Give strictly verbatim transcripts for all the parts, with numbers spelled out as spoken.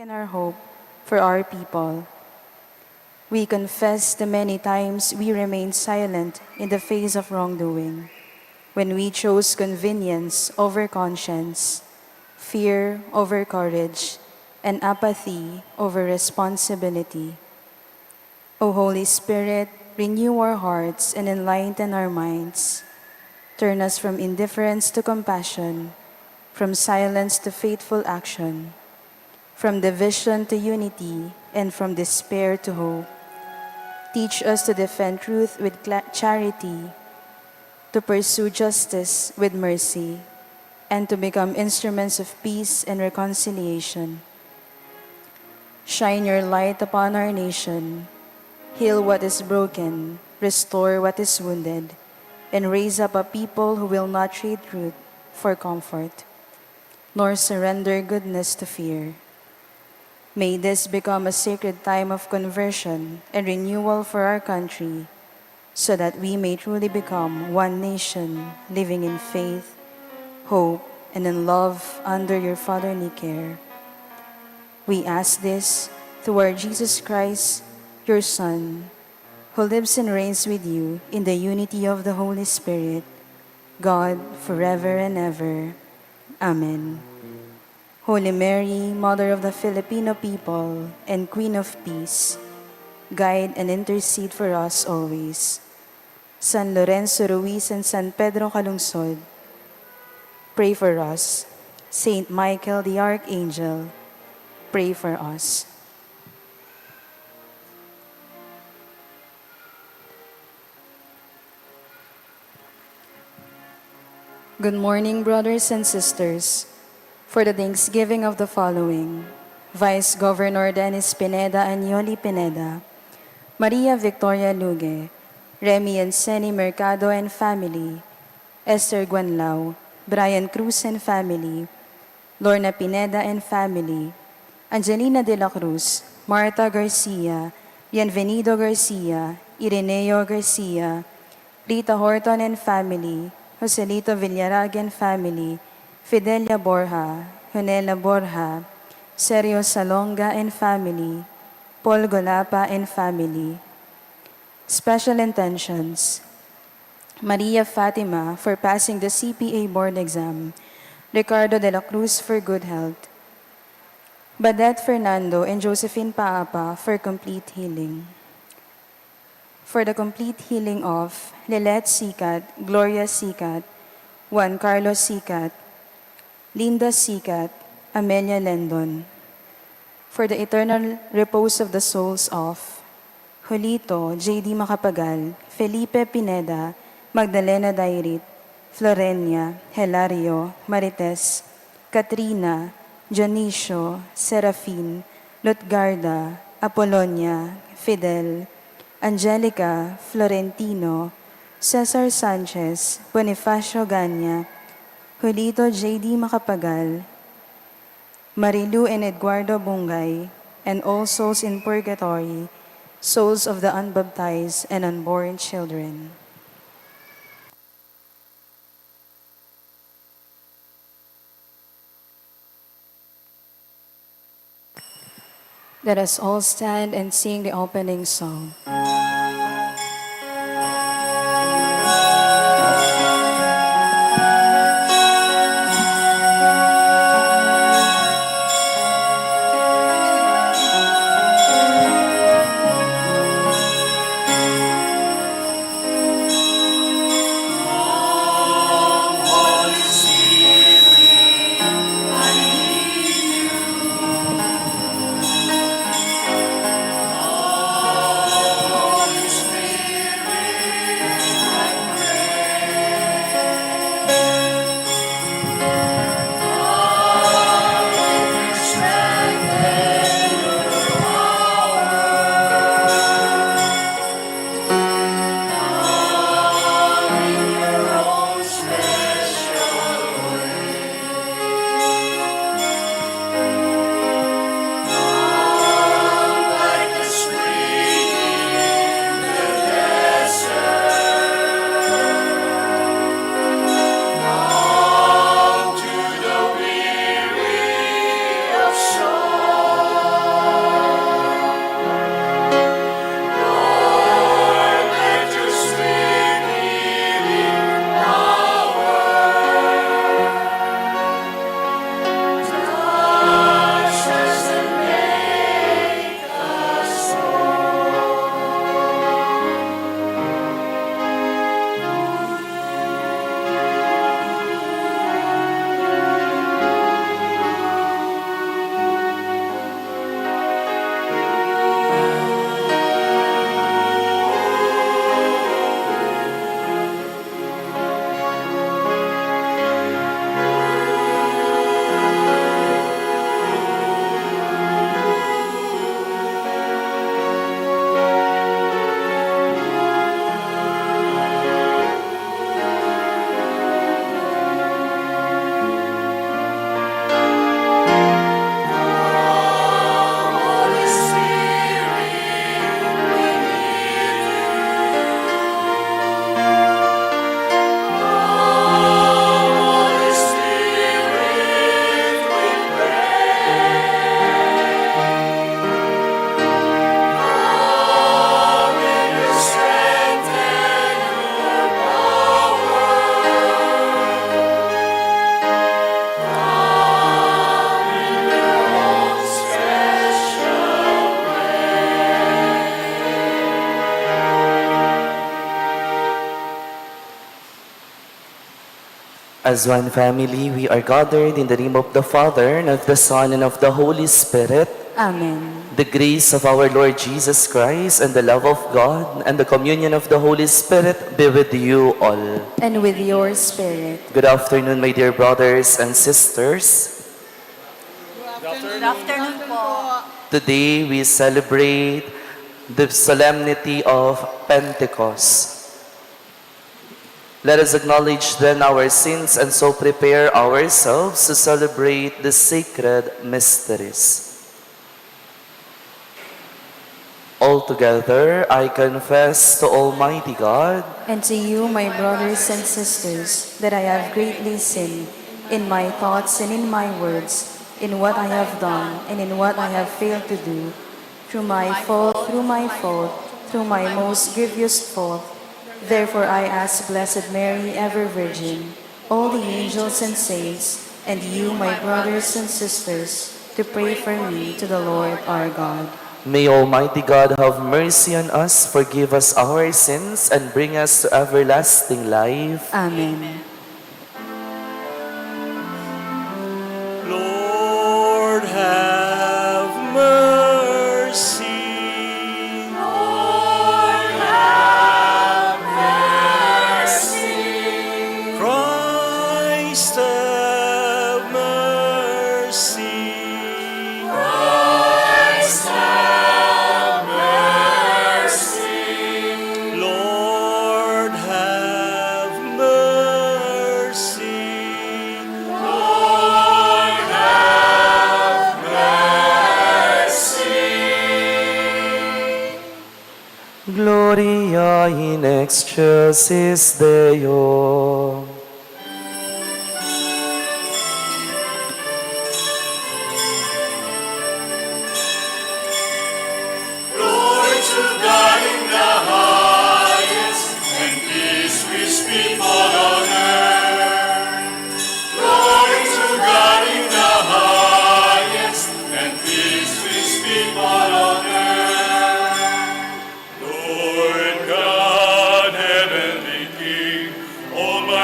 and our hope for our people. We confess the many times we remained silent in the face of wrongdoing, when we chose convenience over conscience, fear over courage, and apathy over responsibility. O Holy Spirit, renew our hearts and enlighten our minds. Turn us from indifference to compassion, from silence to faithful action, from division to unity, and from despair to hope. Teach us to defend truth with cla- charity, to pursue justice with mercy, and to become instruments of peace and reconciliation. Shine your light upon our nation. Heal what is broken, restore what is wounded, and raise up a people who will not trade truth for comfort, nor surrender goodness to fear. May this become a sacred time of conversion and renewal for our country, so that we may truly become one nation living in faith, hope, and in love under your fatherly care. We ask this through our Jesus Christ, your Son, who lives and reigns with you in the unity of the Holy Spirit, God, forever and ever. Amen. Holy Mary, Mother of the Filipino people and Queen of Peace, guide and intercede for us always. San Lorenzo Ruiz and San Pedro Calungsod, pray for us. Saint Michael the Archangel, pray for us. Good morning, brothers and sisters. For the thanksgiving of the following: Vice Governor Dennis Pineda and Yoli Pineda, Maria Victoria Luge, Remy and Seni Mercado and family, Esther Guanlao, Brian Cruz and family, Lorna Pineda and family, Angelina de la Cruz, Martha Garcia, Bienvenido Garcia, Ireneo Garcia, Rita Horton and family, Joselito Villarag and family, Fidelia Borja, Jonela Borja, Sergio Salonga and family, Paul Golapa and family. Special intentions: Maria Fatima for passing the C P A board exam, Ricardo de la Cruz for good health, Badet Fernando and Josephine Paapa for complete healing. For the complete healing of Lilet Sicat, Gloria Sicat, Juan Carlos Sicat, Linda Sicat, Amelia Lendon. For the eternal repose of the souls of Julito J D Macapagal, Felipe Pineda, Magdalena Dairit, Florenia, Hilario, Marites, Katrina, Dionisio, Serafin, Lutgarda, Apolonia, Fidel, Angelica, Florentino, Cesar Sanchez, Bonifacio Ganya, Julito J D Macapagal, Marilu and Eduardo Bungay, and all souls in purgatory, souls of the unbaptized and unborn children. Let us all stand and sing the opening song. As one family, we are gathered in the name of the Father, and of the Son, and of the Holy Spirit. Amen. The grace of our Lord Jesus Christ, and the love of God, and the communion of the Holy Spirit be with you all. And with your spirit. Good afternoon, my dear brothers and sisters. Good afternoon po. Today we celebrate the solemnity of Pentecost. Let us acknowledge then our sins and so prepare ourselves to celebrate the sacred mysteries. Altogether, I confess to Almighty God and to you, my brothers and sisters, that I have greatly sinned in my thoughts and in my words, in what I have done and in what I have failed to do, through my fault, through my fault, through my most grievous fault. Therefore I ask Blessed Mary, ever Virgin, all the angels and saints, and you, my brothers and sisters, to pray for me to the Lord our God. May Almighty God have mercy on us, forgive us our sins, and bring us to everlasting life. Amen. Lord, have mercy. Lord, have mercy. Christ, have mercy. Christ, have mercy. Lord, have mercy. Lord, have mercy. Gloria in excelsis Deo. Glory to God in the highest, and peace with people on earth. Glory to God in the highest, and peace with people on earth. Lord God, heavenly King, Almighty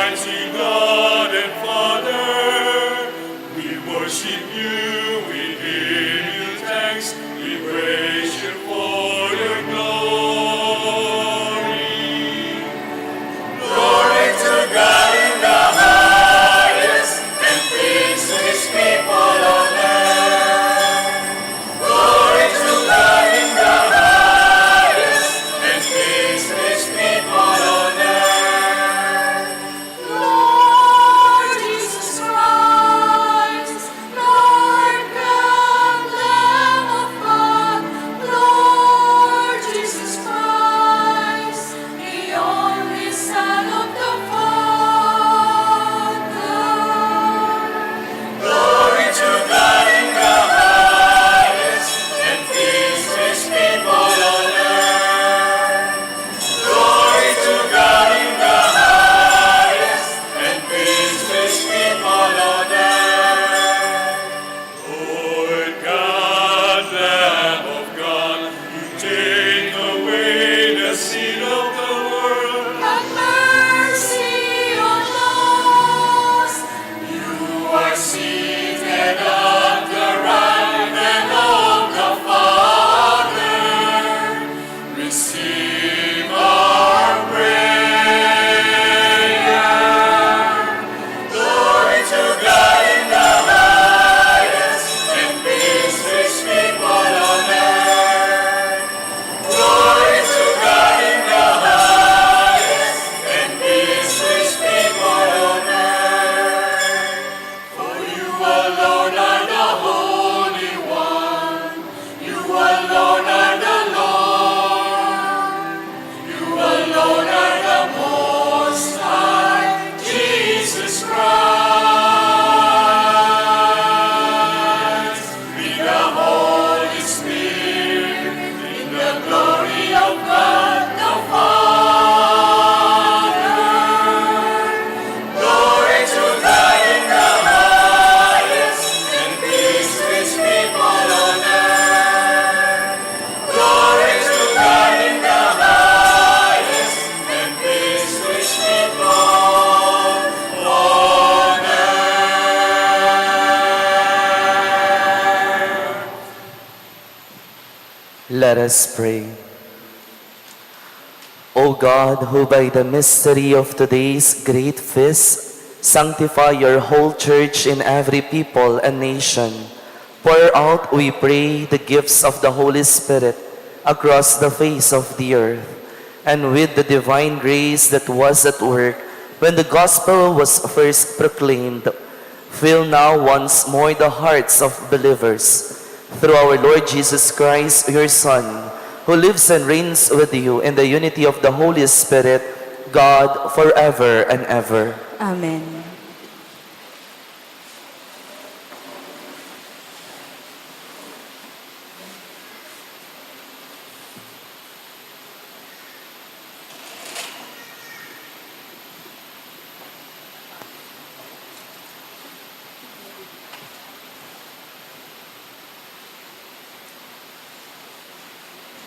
Let us pray. O God, who by the mystery of today's great feast sanctify your whole church in every people and nation, pour out, we pray, the gifts of the Holy Spirit across the face of the earth, and with the divine grace that was at work when the gospel was first proclaimed, fill now once more the hearts of believers through our Lord Jesus Christ, your Son, who lives and reigns with you in the unity of the Holy Spirit, God, forever and ever. Amen.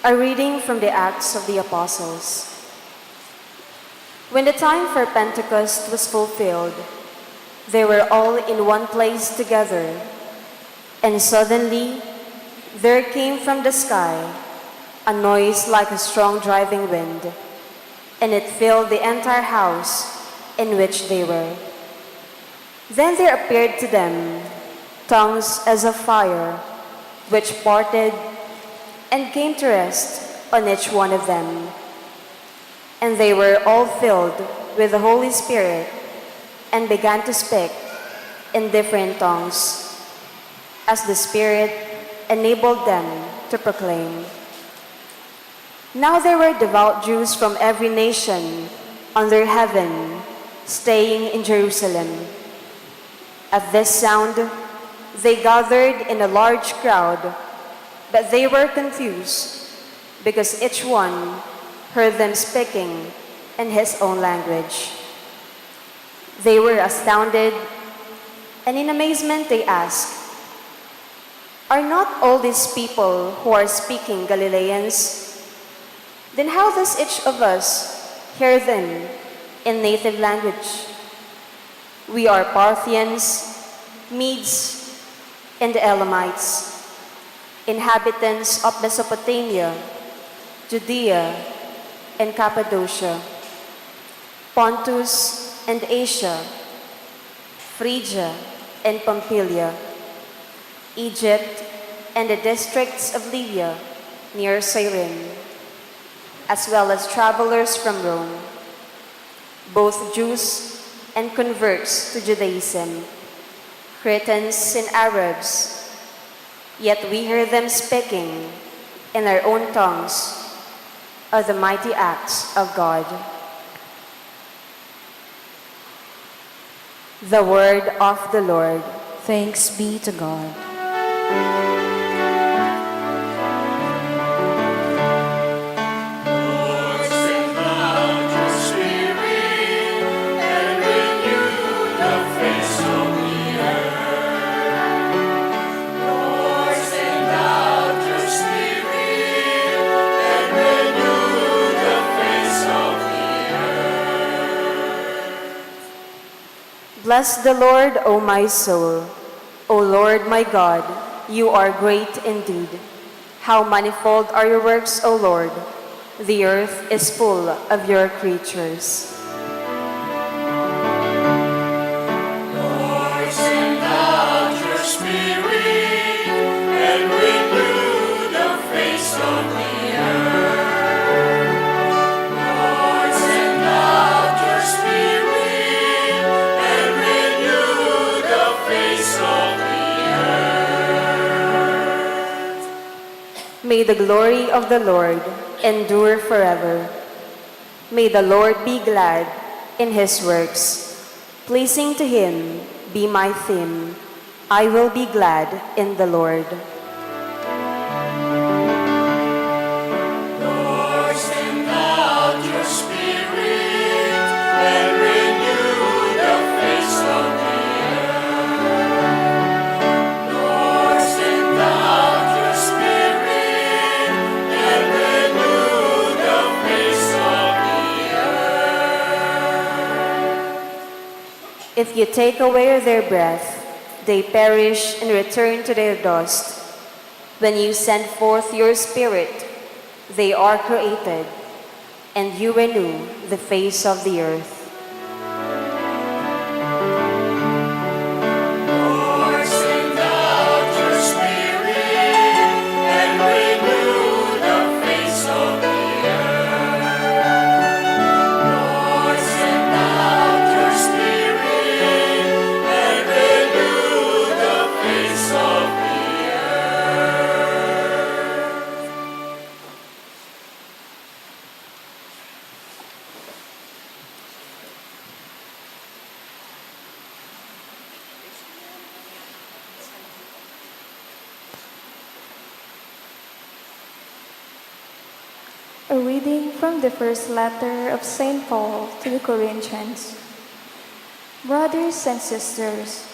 A reading from the Acts of the Apostles. When the time for Pentecost was fulfilled, they were all in one place together. And suddenly there came from the sky a noise like a strong driving wind, and it filled the entire house in which they were. Then there appeared to them tongues as of fire, which parted and came to rest on each one of them. And they were all filled with the Holy Spirit and began to speak in different tongues, as the Spirit enabled them to proclaim. Now there were devout Jews from every nation under heaven staying in Jerusalem. At this sound, they gathered in a large crowd, but they were confused because each one heard them speaking in his own language. They were astounded, and in amazement they asked, "Are not all these people who are speaking Galileans? Then how does each of us hear them in native language? We are Parthians, Medes, and Elamites, inhabitants of Mesopotamia, Judea, and Cappadocia, Pontus and Asia, Phrygia and Pamphylia, Egypt, and the districts of Libya near Cyrene, as well as travelers from Rome, both Jews and converts to Judaism, Cretans and Arabs. Yet we hear them speaking in our own tongues of the mighty acts of God." The word of the Lord. Thanks be to God. Bless the Lord, O my soul. O Lord my God, you are great indeed. How manifold are your works, O Lord! The earth is full of your creatures. Lord, send out your Spirit and renew the face of the earth. Lord, send out your Spirit and renew the face of the earth. May the glory of the Lord endure forever. May the Lord be glad in his works. Pleasing to him be my theme. I will be glad in the Lord. Lord, send out your Spirit and renew the face of the earth. Lord, send out your Spirit and renew the face of the earth. If you take away their breath, they perish and return to their dust. When you send forth your Spirit, they are created, and you renew the face of the earth. Lord, send out your Spirit and renew the face of the earth. Lord, send out your Spirit and renew the face of the earth. A reading from the first letter of Saint Paul to the Corinthians. Brothers and sisters,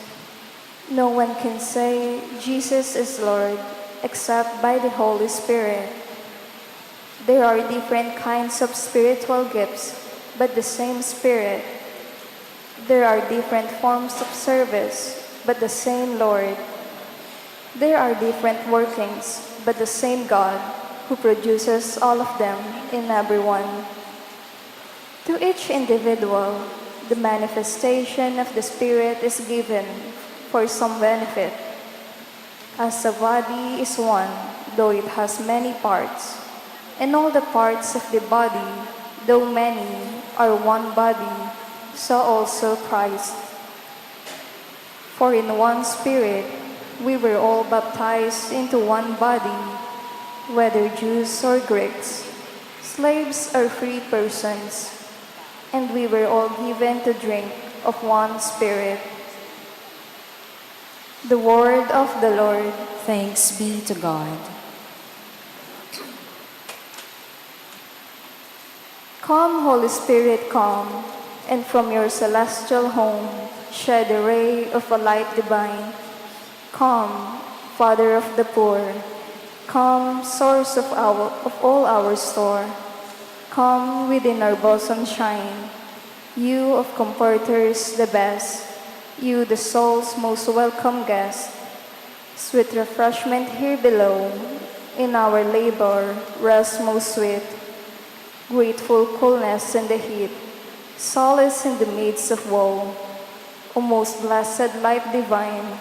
no one can say Jesus is Lord except by the Holy Spirit. There are different kinds of spiritual gifts, but the same Spirit. There are different forms of service, but the same Lord. There are different workings, but the same God who produces all of them in everyone. To each individual, the manifestation of the Spirit is given for some benefit. As the body is one, though it has many parts, and all the parts of the body, though many, are one body, so also Christ. For in one Spirit we were all baptized into one body, whether Jews or Greeks, slaves or free persons, and we were all given to drink of one Spirit. The word of the Lord. Thanks be to God. Come, Holy Spirit, come, and from your celestial home shed a ray of a light divine. Come, Father of the poor, come, source of our, of all our store. Come, within our bosom shine, you of comforters the best, you the soul's most welcome guest. Sweet refreshment here below, in our labor, rest most sweet. Grateful coolness in the heat, solace in the midst of woe. O most blessed light divine,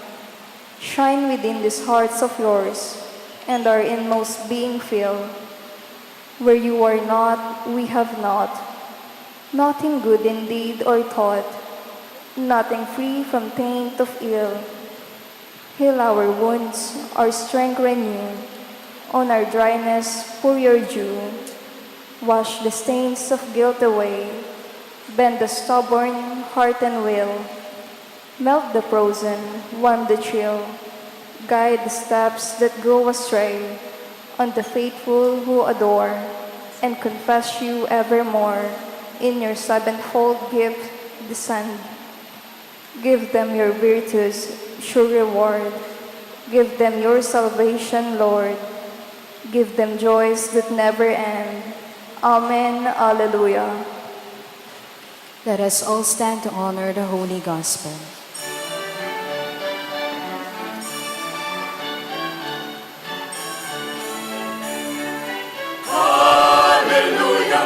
shine within these hearts of yours, and our inmost being fill. Where you are not, we have not, nothing good in deed or thought, nothing free from taint of ill. Heal our wounds, our strength renew, on our dryness pour your dew. Wash the stains of guilt away, bend the stubborn heart and will. Melt the frozen, warm the chill, guide the steps that go astray, on the faithful who adore and confess you evermore, in your sevenfold gift descend. Give them your virtues, sure reward. Give them your salvation, Lord. Give them joys that never end. Amen. Alleluia. Let us all stand to honor the Holy Gospel. Alleluia,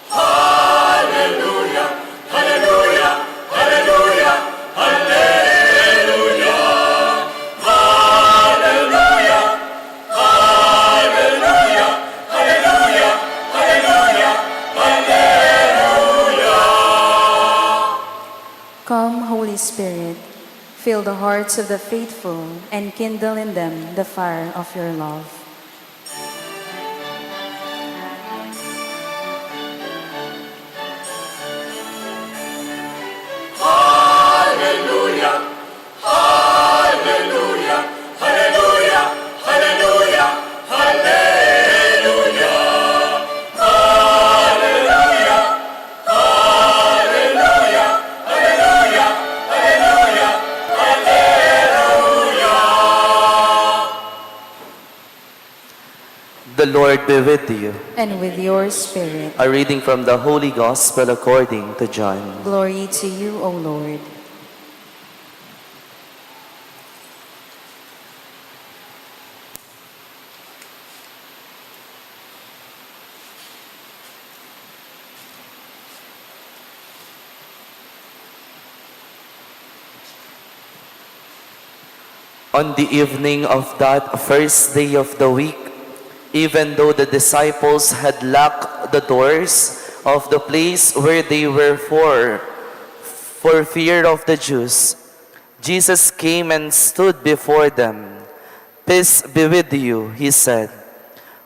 alleluia, alleluia, alleluia, alleluia, alleluia, alleluia, alleluia, alleluia, alleluia. Come, Holy Spirit, fill the hearts of the faithful and kindle in them the fire of your love. Alleluia, alleluia, alleluia, alleluia, alleluia, alleluia, alleluia, alleluia, alleluia. The Lord be with you. And with your spirit. A reading from the Holy Gospel according to John. Glory to you, O Lord. On the evening of that first day of the week, even though the disciples had locked the doors of the place where they were for, for fear of the Jews, Jesus came and stood before them. "Peace be with you," he said.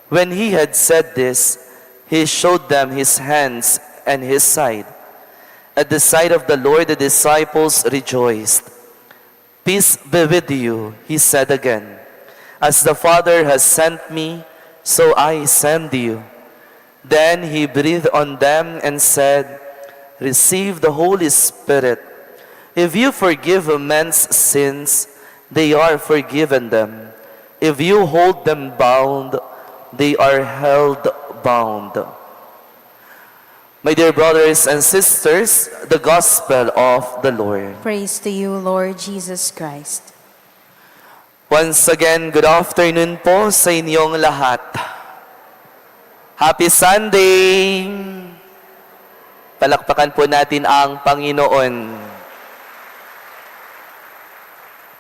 When he had said this, he showed them his hands and his side. At the sight of the Lord, the disciples rejoiced. "Peace be with you," he said again. "As the Father has sent me, so I send you." Then he breathed on them and said, "Receive the Holy Spirit. If you forgive men's sins, they are forgiven them. If you hold them bound, they are held bound." My dear brothers and sisters, the gospel of the Lord. Praise to you, Lord Jesus Christ. Once again, good afternoon po sa inyong lahat. Happy Sunday! Palakpakan po natin ang Panginoon.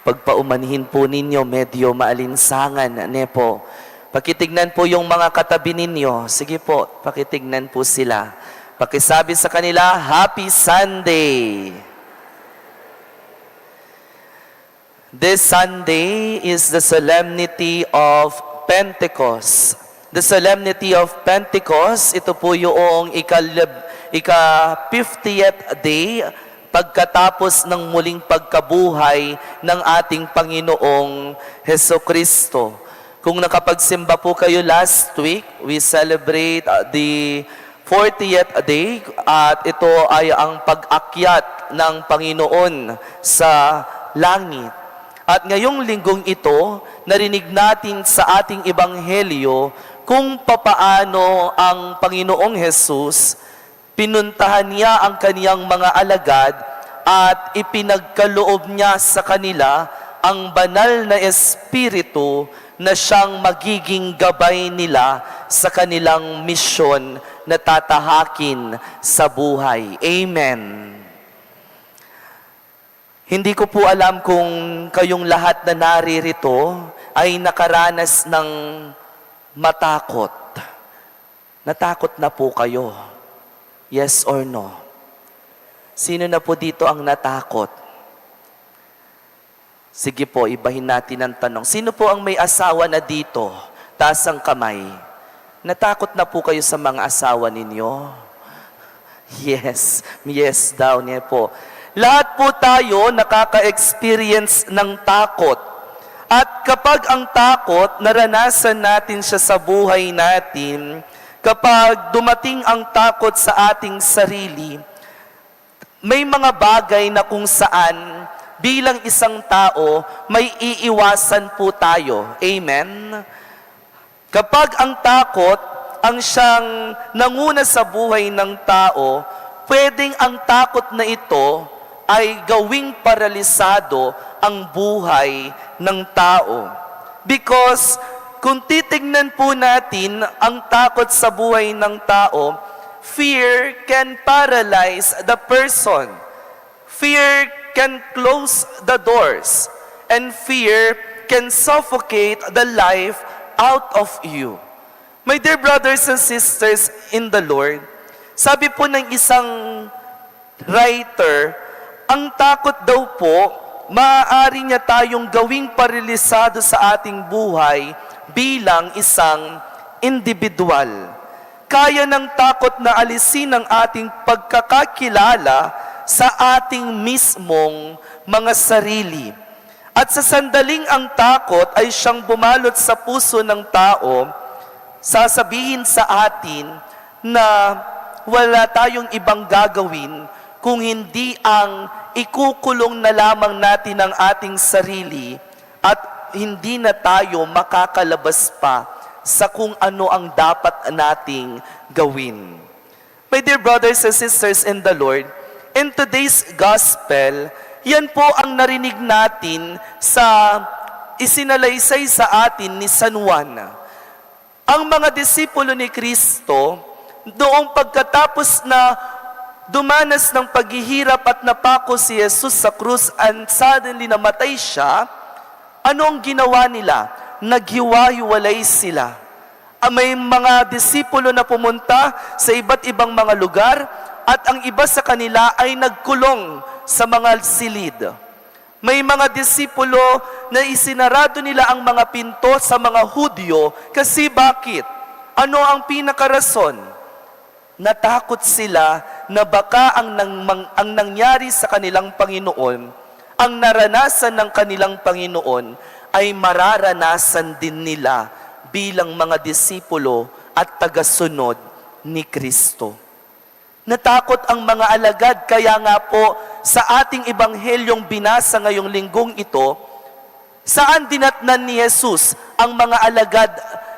Pagpaumanhin po ninyo, medyo maalinsangan, ne po? Pakitignan po yung mga katabi ninyo. Sige po, pakitignan po sila. Pakisabi sa kanila, "Happy Sunday!" This Sunday is the solemnity of Pentecost. The solemnity of Pentecost, ito po yung ikalib-, ika-fiftieth day pagkatapos ng muling pagkabuhay ng ating Panginoong Heso Kristo. Kung nakapagsimba po kayo last week, we celebrate, uh, the fortieth day, at ito ay ang pag-akyat ng Panginoon sa langit. At ngayong linggong ito, narinig natin sa ating ebanghelyo kung papaano ang Panginoong Hesus, pinuntahan niya ang kaniyang mga alagad at ipinagkaloob niya sa kanila ang banal na Espiritu na siyang magiging gabay nila sa kanilang misyon na tatahakin sa buhay. Amen. Hindi ko po alam kung kayong lahat na naririto ay nakaranas ng matakot. Natakot na po kayo? Yes or no? Sino na po dito ang natakot? Sige po, ibahin natin ang tanong. Sino po ang may asawa na dito? Taas ang kamay. Natakot na po kayo sa mga asawa ninyo? Yes, yes daw, niya po. Lahat po tayo nakaka-experience ng takot. At kapag ang takot, naranasan natin siya sa buhay natin, kapag dumating ang takot sa ating sarili, may mga bagay na kung saan bilang isang tao, may iiwasan po tayo. Amen? Kapag ang takot ang siyang nanguna sa buhay ng tao, pwedeng ang takot na ito ay gawing paralisado ang buhay ng tao. Because kung titignan po natin ang takot sa buhay ng tao, fear can paralyze the person. Fear can close the doors, and fear can suffocate the life out of you. My dear brothers and sisters in the Lord, sabi po ng isang writer, ang takot daw po, maaari niya tayong gawing paralisado sa ating buhay bilang isang individual. Kaya ng takot na alisin ang ating pagkakakilala sa ating mismong mga sarili. At sa sandaling ang takot ay siyang bumalot sa puso ng tao, sasabihin sa atin na wala tayong ibang gagawin kung hindi ang ikukulong na lamang natin ang ating sarili at hindi na tayo makakalabas pa sa kung ano ang dapat nating gawin. My dear brothers and sisters in the Lord, in today's gospel, yan po ang narinig natin sa isinalaysay sa atin ni San Juan. Ang mga disipulo ni Kristo, noong pagkatapos na dumanas ng paghihirap at napako si Jesus sa krus and suddenly namatay siya, Ano ang ginawa nila? Naghiwa-hiwalay sila. Ah, may mga disipulo na pumunta sa iba't ibang mga lugar at ang iba sa kanila ay nagkulong sa mga silid. May mga disipulo na isinarado nila ang mga pinto sa mga Hudyo kasi bakit? Ano ang pinakarason? Natakot sila na baka ang nang-, mang-, ang nangyari sa kanilang Panginoon, ang naranasan ng kanilang Panginoon, ay mararanasan din nila bilang mga disipulo at tagasunod ni Kristo. Natakot ang mga alagad, kaya nga po sa ating ebanghelyong binasa ngayong linggong ito, saan dinatnan ni Jesus ang mga alagad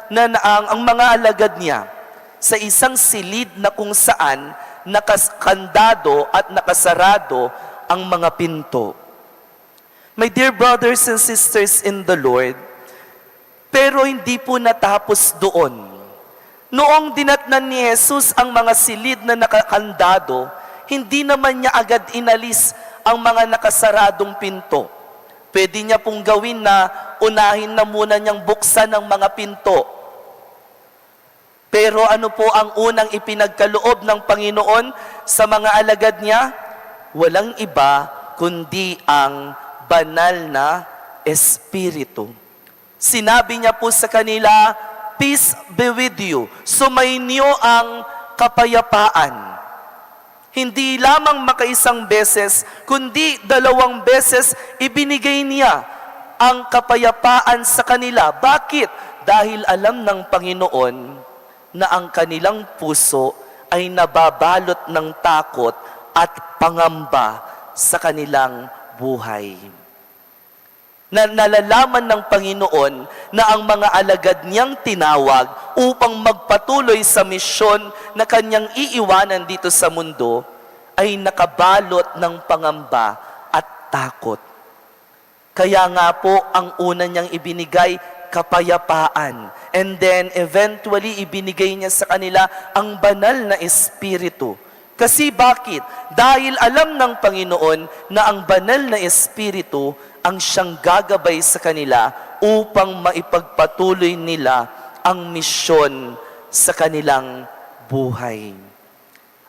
na, na ang, ang mga alagad niya? Sa isang silid na kung saan nakakandado at nakasarado ang mga pinto. My dear brothers and sisters in the Lord, pero hindi po natapos doon. Noong dinatnan ni Jesus ang mga silid na nakakandado, hindi naman niya agad inalis ang mga nakasaradong pinto. Pwede niya pong gawin na unahin na muna niyang buksan ang mga pinto. Pero ano po ang unang ipinagkaloob ng Panginoon sa mga alagad niya? Walang iba kundi ang banal na Espiritu. Sinabi niya po sa kanila, "Peace be with you." Sumainyo ang kapayapaan. Hindi lamang makaisang beses, kundi dalawang beses ibinigay niya ang kapayapaan sa kanila. Bakit? Dahil alam ng Panginoon na ang kanilang puso ay nababalot ng takot at pangamba sa kanilang buhay. Na nalalaman ng Panginoon na ang mga alagad niyang tinawag upang magpatuloy sa misyon na kanyang iiwanan dito sa mundo ay nakabalot ng pangamba at takot. Kaya nga po, ang una niyang ibinigay, kapayapaan. And then, eventually, ibinigay niya sa kanila ang banal na Espiritu. Kasi bakit? Dahil alam ng Panginoon na ang banal na Espiritu ang siyang gagabay sa kanila upang maipagpatuloy nila ang misyon sa kanilang buhay.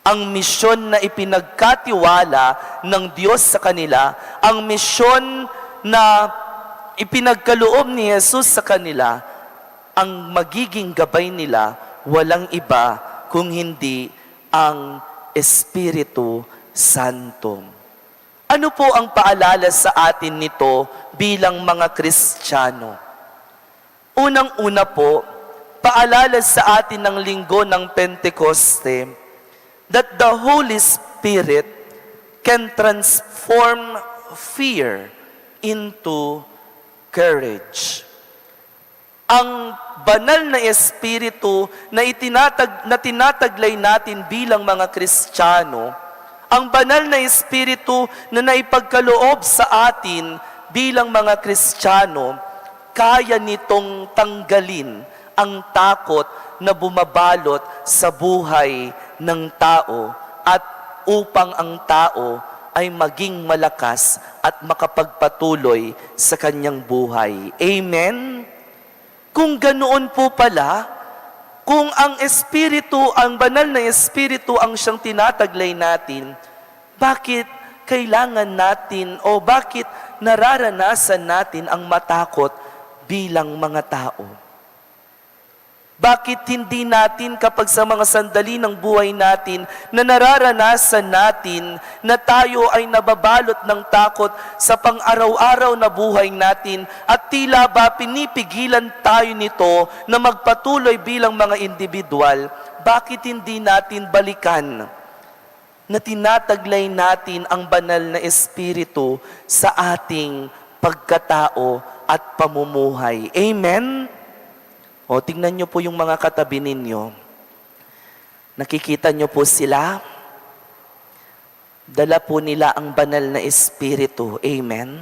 Ang misyon na ipinagkatiwala ng Diyos sa kanila, ang misyon na ipinagkaloob ni Jesus sa kanila, ang magiging gabay nila, walang iba kung hindi ang Espiritu Santo. Ano po ang paalala sa atin nito bilang mga Kristiyano? Unang-una po, paalala sa atin ng linggo ng Pentecoste that the Holy Spirit can transform fear into courage. Ang banal na Espiritu na itinatag-, na tinataglay natin bilang mga Kristiyano, ang banal na Espiritu na naipagkaloob sa atin bilang mga Kristiyano, kaya nitong tanggalin ang takot na bumabalot sa buhay ng tao at upang ang tao ay maging malakas at makapagpatuloy sa kanyang buhay. Amen? Kung ganoon po pala, kung ang Espiritu, ang banal na Espiritu ang siyang tinataglay natin, bakit kailangan natin o bakit nararanasan natin ang matakot bilang mga tao? Bakit hindi natin, kapag sa mga sandali ng buhay natin na nararanasan natin na tayo ay nababalot ng takot sa pang-araw-araw na buhay natin at tila ba pinipigilan tayo nito na magpatuloy bilang mga individual, bakit hindi natin balikan na tinataglay natin ang banal na Espiritu sa ating pagkatao at pamumuhay? Amen? O, tingnan niyo po yung mga katabi ninyo. Nakikita niyo po sila? Dala po nila ang banal na Espiritu. Amen?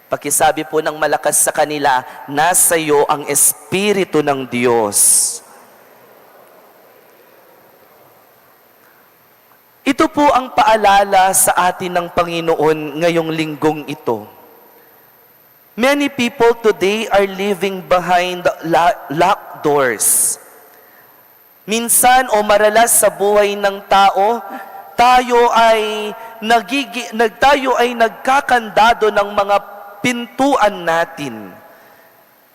Pakisabi po ng malakas sa kanila, "Nasa iyo ang Espiritu ng Diyos." Ito po ang paalala sa atin ng Panginoon ngayong linggong ito. Many people today are living behind la-, locked doors. Minsan o maralas sa buhay ng tao, tayo ay nagigi-, nag-, tayo ay nagkakandado ng mga pintuan natin.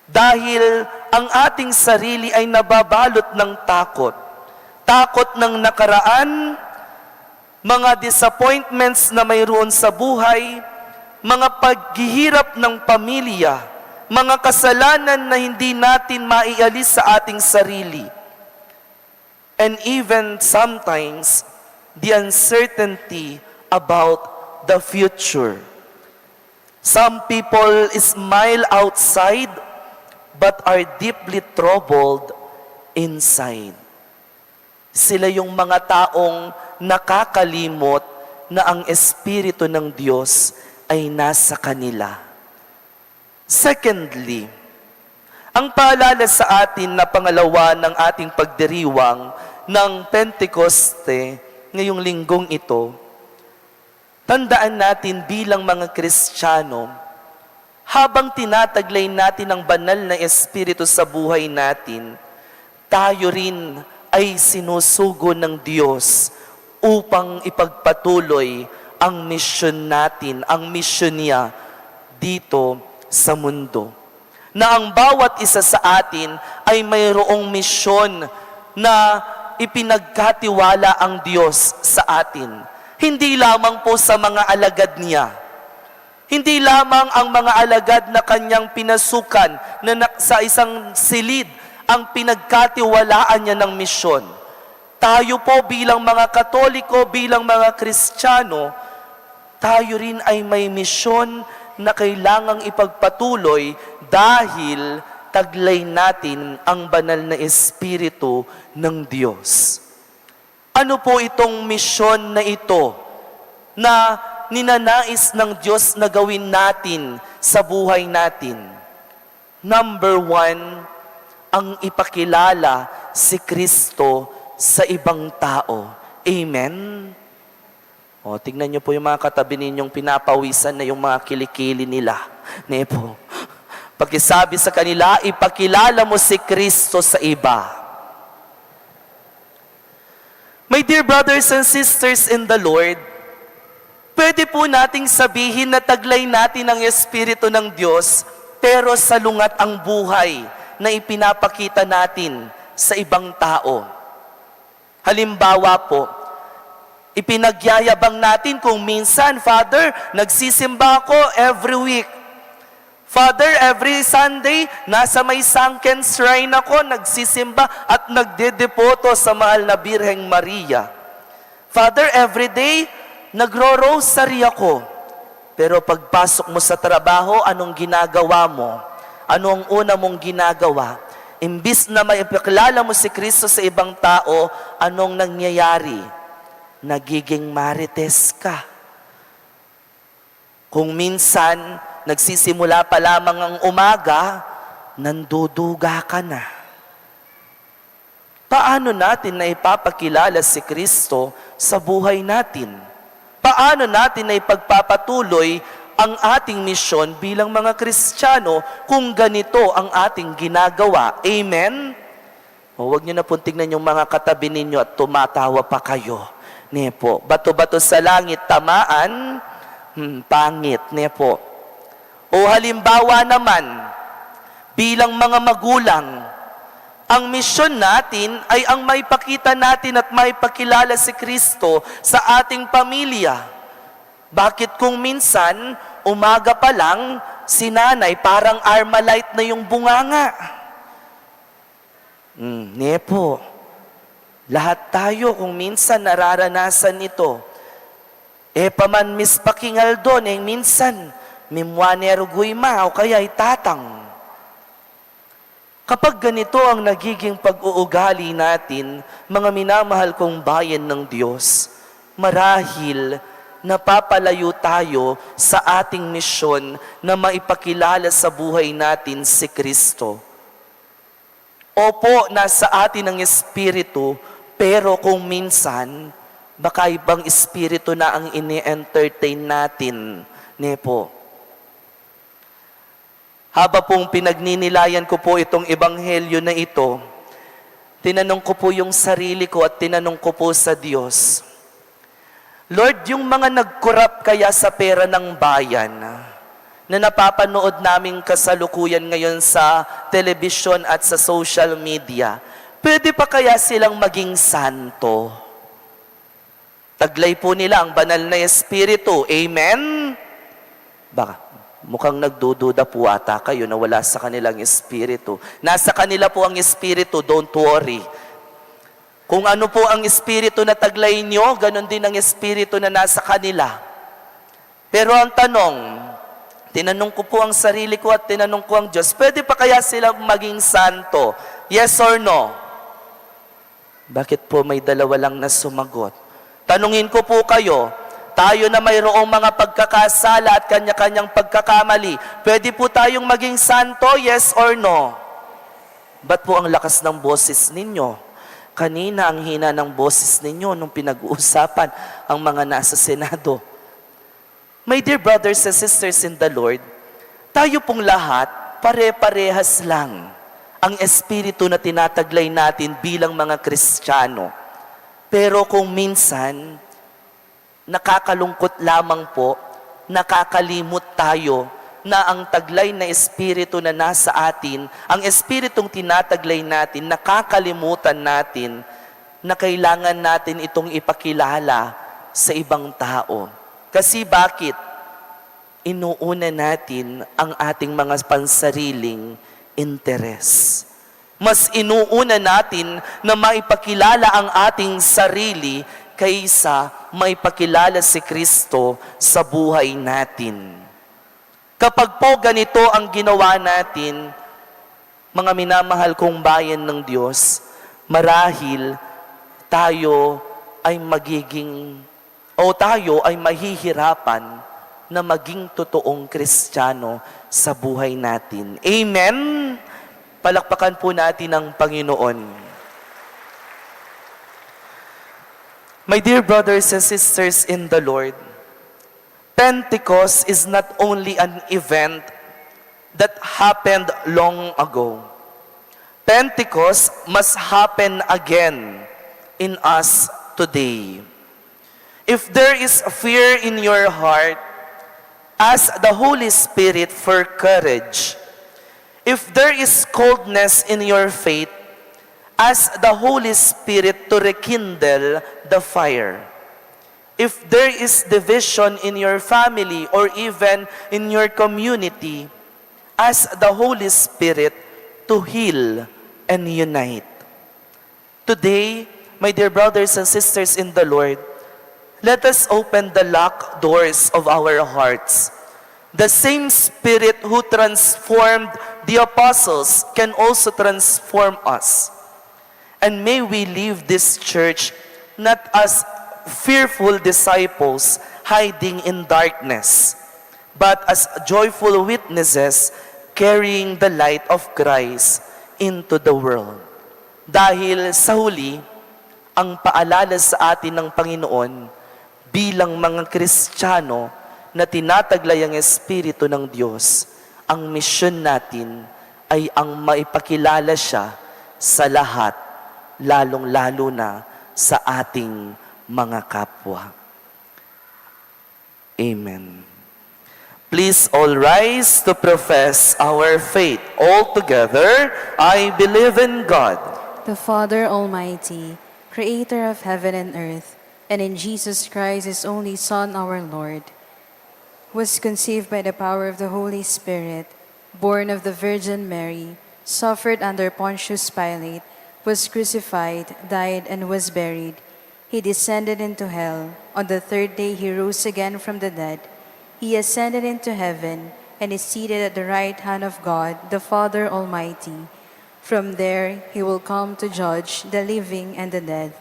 Dahil ang ating sarili ay nababalot ng takot. Takot ng nakaraan, mga disappointments na mayroon sa buhay, mga paghihirap ng pamilya, mga kasalanan na hindi natin maialis sa ating sarili, and even sometimes the uncertainty about the future. Some people smile outside but are deeply troubled inside. Sila yung mga taong nakakalimot na ang Espiritu ng Diyos ay nasa kanila. Secondly, ang paalala sa atin na pangalawa ng ating pagdiriwang ng Pentecoste ngayong linggong ito, tandaan natin bilang mga Kristiyano, habang tinataglay natin ang banal na Espiritu sa buhay natin, tayo rin ay sinusugo ng Diyos upang ipagpatuloy ang misyon natin, ang misyon niya dito sa mundo. Na ang bawat isa sa atin ay mayroong misyon na ipinagkatiwala ang Diyos sa atin. Hindi lamang po sa mga alagad niya. Hindi lamang ang mga alagad na kanyang pinasukan na, na sa isang silid ang pinagkatiwalaan niya ng misyon. Tayo po bilang mga Katoliko, bilang mga Kristiyano, tayo rin ay may misyon na kailangang ipagpatuloy dahil taglay natin ang banal na Espiritu ng Diyos. Ano po itong misyon na ito na ninanais ng Diyos na gawin natin sa buhay natin? Number one, ang ipakilala si Kristo sa ibang tao. Amen? O, tingnan niyo po yung mga katabi ninyong pinapawisan na yung mga kilikili nila. Ne po? Pakisabi sa kanila, ipakilala mo si Kristo sa iba. My dear brothers and sisters in the Lord, pwede po nating sabihin na taglay natin ang Espiritu ng Diyos, pero salungat ang buhay na ipinapakita natin sa ibang tao. Halimbawa po, ipinagyayabang natin kung minsan, "Father, nagsisimba ako every week. Father, every Sunday, nasa may sunken shrine ako, nagsisimba at nagdedepoto sa mahal na Birheng Maria. Father, every day, nagro-rosary ako." Pero pagpasok mo sa trabaho, anong ginagawa mo? Ano ang una mong ginagawa? Imbis na maipakilala mo si Kristo sa ibang tao, anong nangyayari? Nagiging marites ka. Kung minsan, nagsisimula pa lamang ang umaga, nanduduga ka na. Paano natin naipapakilala si Kristo sa buhay natin? Paano natin naipagpapatuloy ang ating misyon bilang mga Kristiyano kung ganito ang ating ginagawa? Amen? O, wag niyo na pong tingnan yung mga katabi ninyo at tumatawa pa kayo. Ne po? Bato-bato sa langit, tamaan, hmm, pangit. Ne po? O halimbawa naman, bilang mga magulang, ang misyon natin ay ang maipakita natin at maipakilala si Kristo sa ating pamilya. Bakit kung minsan, umaga pa lang, si nanay parang Armalite na yung bunganga? Hmm, ne po. Lahat tayo kung minsan nararanasan ito. E pa man mispaking aldo, neng minsan, mimua ne ru guyma, o kaya itatang. Kapag ganito ang nagiging pag-uugali natin, mga minamahal kong bayan ng Diyos, marahil napapalayo tayo sa ating misyon na maipakilala sa buhay natin si Kristo. Opo, nasa atin ang Espiritu, pero kung minsan, baka ibang espiritu na ang ini-entertain natin, ne po? Aba pung pinagninilayan ko po itong ebanghelyo na ito, tinanong ko po yung sarili ko at tinanong ko po sa Diyos, "Lord, yung mga nagkurap kaya sa pera ng bayan na napapanood naming kasalukuyan ngayon sa telebisyon at sa social media, pwede pa kaya silang maging santo?" Taglay po nila ang banal na Espiritu. Amen? Baka, mukhang nagdududa po ata kayo na wala sa kanilang Espiritu. Nasa kanila po ang Espiritu, don't worry. Kung ano po ang Espiritu na taglay nyo, ganun din ang Espiritu na nasa kanila. Pero ang tanong, tinanong ko po ang sarili ko at tinanong ko ang Diyos, pwede pa kaya silang maging santo? Yes or no? Bakit po may dalawa lang na sumagot? Tanungin ko po kayo, tayo na mayroong mga pagkakasala at kanya-kanyang pagkakamali, pwede po tayong maging santo, yes or no? Ba't po ang lakas ng boses ninyo? Kanina, ang hina ng boses ninyo nung pinag-uusapan ang mga nasa Senado. My dear brothers and sisters in the Lord, tayo pong lahat, pare-parehas lang ang espiritu na tinataglay natin bilang mga Kristiyano. Pero kung minsan, nakakalungkot lamang po, nakakalimot tayo na ang taglay na espiritu na nasa atin, ang espiritong tinataglay natin, nakakalimutan natin na kailangan natin itong ipakilala sa ibang tao. Kasi bakit? Inuuna natin ang ating mga pansariling interes. Mas inuuna natin na maipakilala ang ating sarili kaysa maipakilala si Kristo sa buhay natin. Kapag po ganito ang ginawa natin, mga minamahal kong bayan ng Diyos, marahil tayo ay magiging, o tayo ay mahihirapan na maging totoong Kristiyano sa buhay natin. Amen? Palakpakan po natin ang Panginoon. My dear brothers and sisters in the Lord, Pentecost is not only an event that happened long ago. Pentecost must happen again in us today. If there is fear in your heart, ask the Holy Spirit for courage. If there is coldness in your faith, ask the Holy Spirit to rekindle the fire. If there is division in your family or even in your community, ask the Holy Spirit to heal and unite. Today, my dear brothers and sisters in the Lord, let us open the locked doors of our hearts. The same Spirit who transformed the apostles can also transform us. And may we leave this church not as fearful disciples hiding in darkness, but as joyful witnesses carrying the light of Christ into the world. Dahil sa huli, ang paalala sa atin ng Panginoon bilang mga Kristiyano na tinataglay ang Espiritu ng Diyos, ang misyon natin ay ang maipakilala siya sa lahat, lalong-lalo na sa ating mga kapwa. Amen. Please all rise to profess our faith. All together, I believe in God, the Father Almighty, creator of heaven and earth, and in Jesus Christ, his only Son, our Lord, was conceived by the power of the Holy Spirit, born of the Virgin Mary, suffered under Pontius Pilate, was crucified, died, and was buried. He descended into hell. On the third day he rose again from the dead. He ascended into heaven and is seated at the right hand of God, the Father Almighty. From there he will come to judge the living and the dead.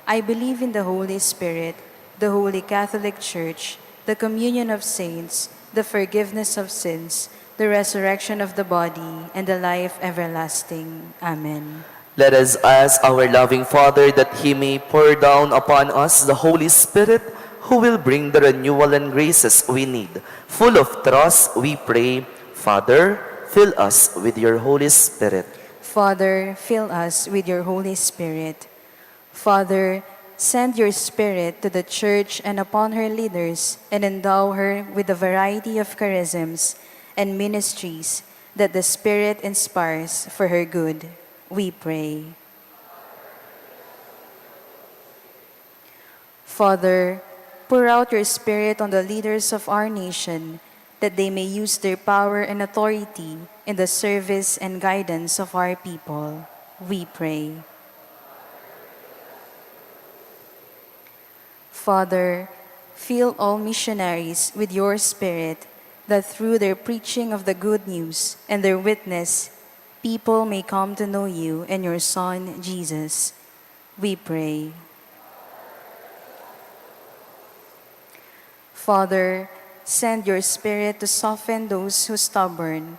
I believe in the Holy Spirit, the Holy Catholic Church, the communion of saints, the forgiveness of sins, the resurrection of the body, and the life everlasting. Amen. Let us ask our loving Father that he may pour down upon us the Holy Spirit, who will bring the renewal and graces we need. Full of trust, we pray, Father, Fill us with your Holy Spirit. Father, fill us with your Holy Spirit. Father, send your Spirit to the Church and upon her leaders, and endow her with the variety of charisms and ministries that the Spirit inspires for her good, we pray. Father, pour out your Spirit on the leaders of our nation, that they may use their power and authority in the service and guidance of our people, we pray. Father, fill all missionaries with your Spirit, that through their preaching of the good news and their witness, people may come to know you and your Son, Jesus, we pray. Father, send your Spirit to soften those who stubborn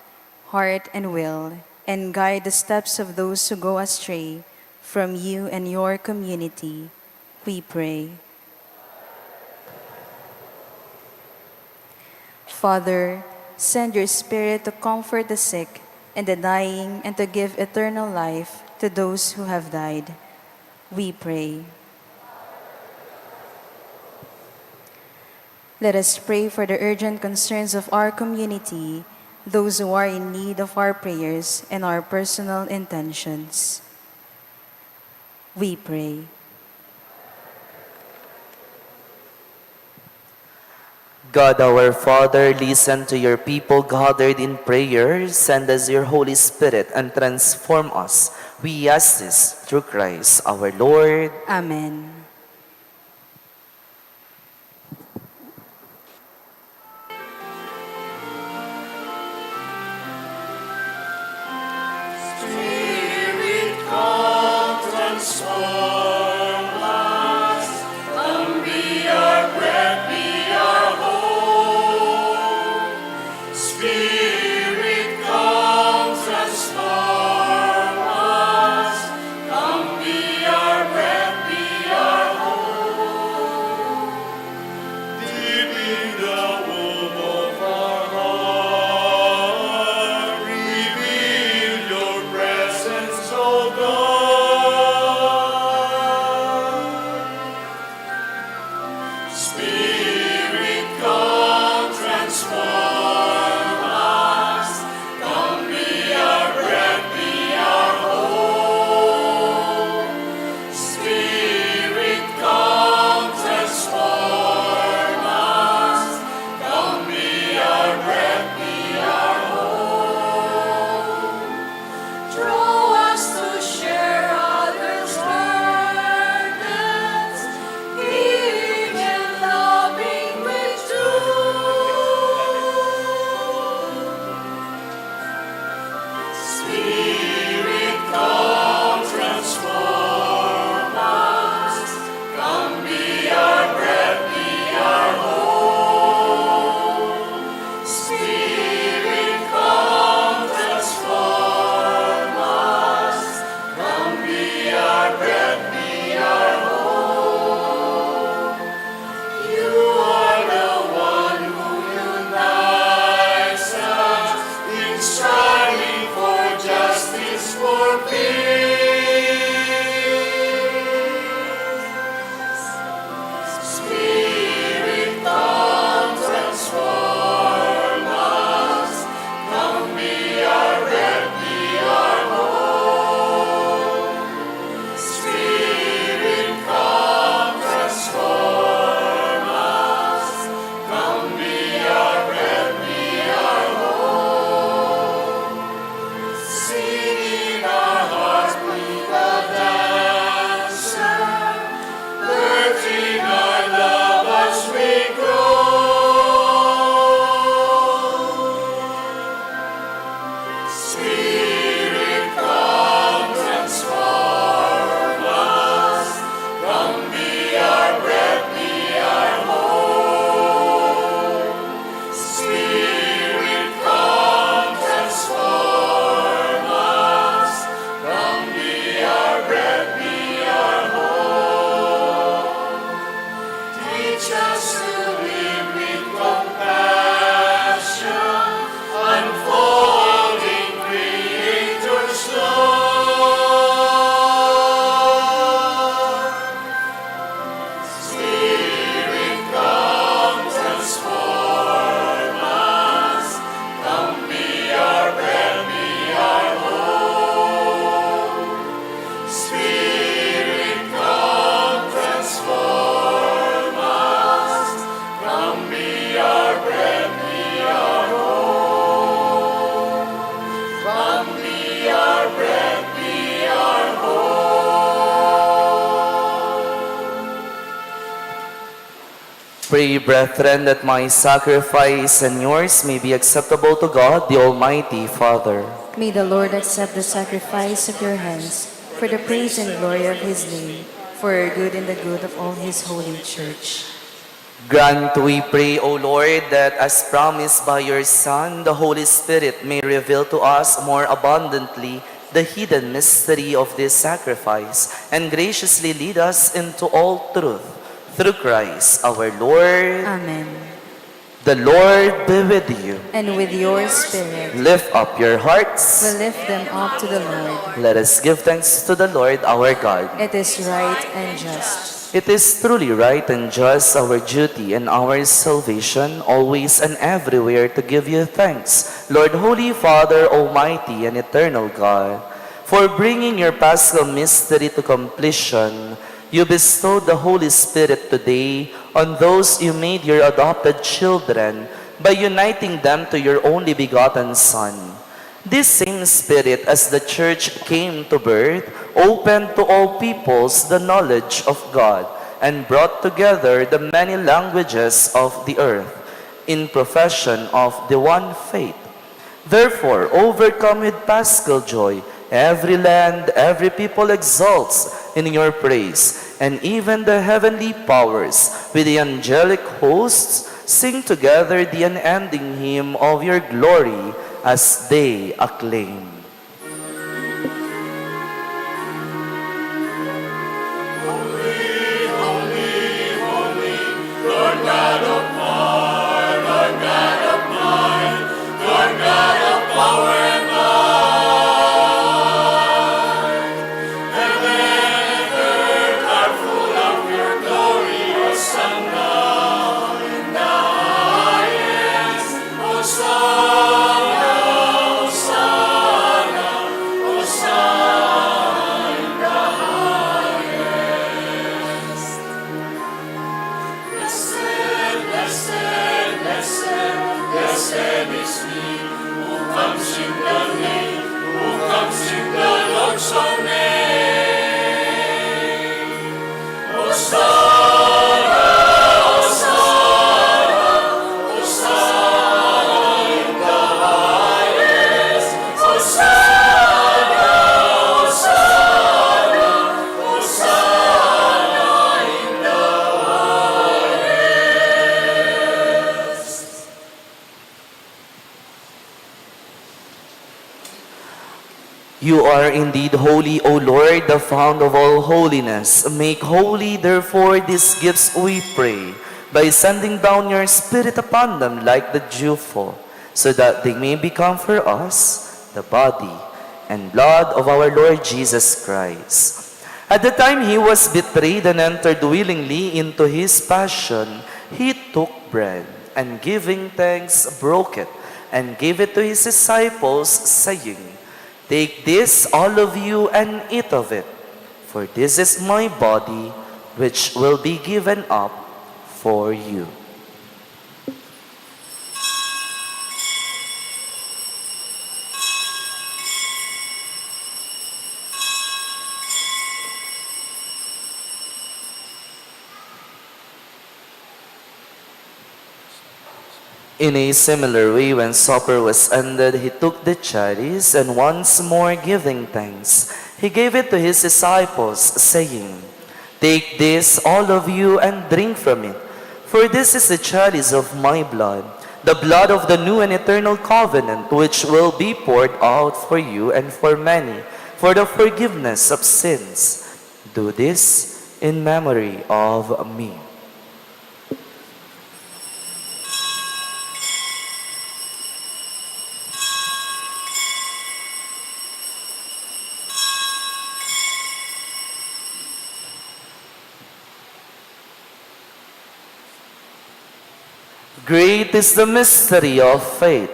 heart and will, and guide the steps of those who go astray from you and your community, we pray. Father, send your Spirit to comfort the sick and the dying, and to give eternal life to those who have died, we pray. Let us pray for the urgent concerns of our community, those who are in need of our prayers, and our personal intentions, we pray. God our Father, listen to your people gathered in prayer. Send us your Holy Spirit and transform us. We ask this through Christ our Lord. Amen. Spirit, come transform us. Come be our bread, be our hope. Come be our bread, be our hope. Pray, brethren, that my sacrifice and yours may be acceptable to God, the Almighty Father. May the Lord accept the sacrifice of your hands for the praise and glory of his name, for our good and the good of all his holy church. Grant, we pray, O Lord, that as promised by your Son, the Holy Spirit may reveal to us more abundantly the hidden mystery of this sacrifice and graciously lead us into all truth through Christ our Lord. Amen. The Lord be with you. And with your spirit. Lift up your hearts. We lift them up to the Lord. Let us give thanks to the Lord our God. It is right and just. It is truly right and just, our duty and our salvation, always and everywhere to give you thanks, Lord, Holy Father, Almighty and Eternal God, for bringing your Paschal mystery to completion. You bestowed the Holy Spirit today on those you made your adopted children by uniting them to your only begotten Son. This same Spirit, as the Church came to birth, opened to all peoples the knowledge of God and brought together the many languages of the earth in profession of the one faith. Therefore, overcome with paschal joy, every land, every people exalts in your praise, and even the heavenly powers with the angelic hosts sing together the unending hymn of your glory as they acclaim. Holy, holy, holy, Lord God of power, Lord God of might, Lord God of power and might. Heaven and earth are full of your glory. Hosanna in the highest. Hosanna, Hosanna, Hosanna in the highest. Blessed, blessed, blessed, blessed is he who comes in the name, who comes in the Lord's own name. Hosanna, Hosanna, Hosanna in the highest. Hosanna, Hosanna, Hosanna in the highest. You are indeed holy, O Lord, the fount of all holiness. Make holy, therefore, these gifts, we pray, by sending down your Spirit upon them like the dewfall, so that they may become for us the body and blood of our Lord Jesus Christ. At the time he was betrayed and entered willingly into his passion, he took bread, and giving thanks, broke it, and gave it to his disciples, saying, "Take this, all of you, and eat of it, for this is my body, which will be given up for you." In a similar way, when supper was ended, he took the chalice, and once more giving thanks, he gave it to his disciples, saying, "Take this, all of you, and drink from it, for this is the chalice of my blood, the blood of the new and eternal covenant, which will be poured out for you and for many for the forgiveness of sins. Do this in memory of me." Great is the mystery of faith.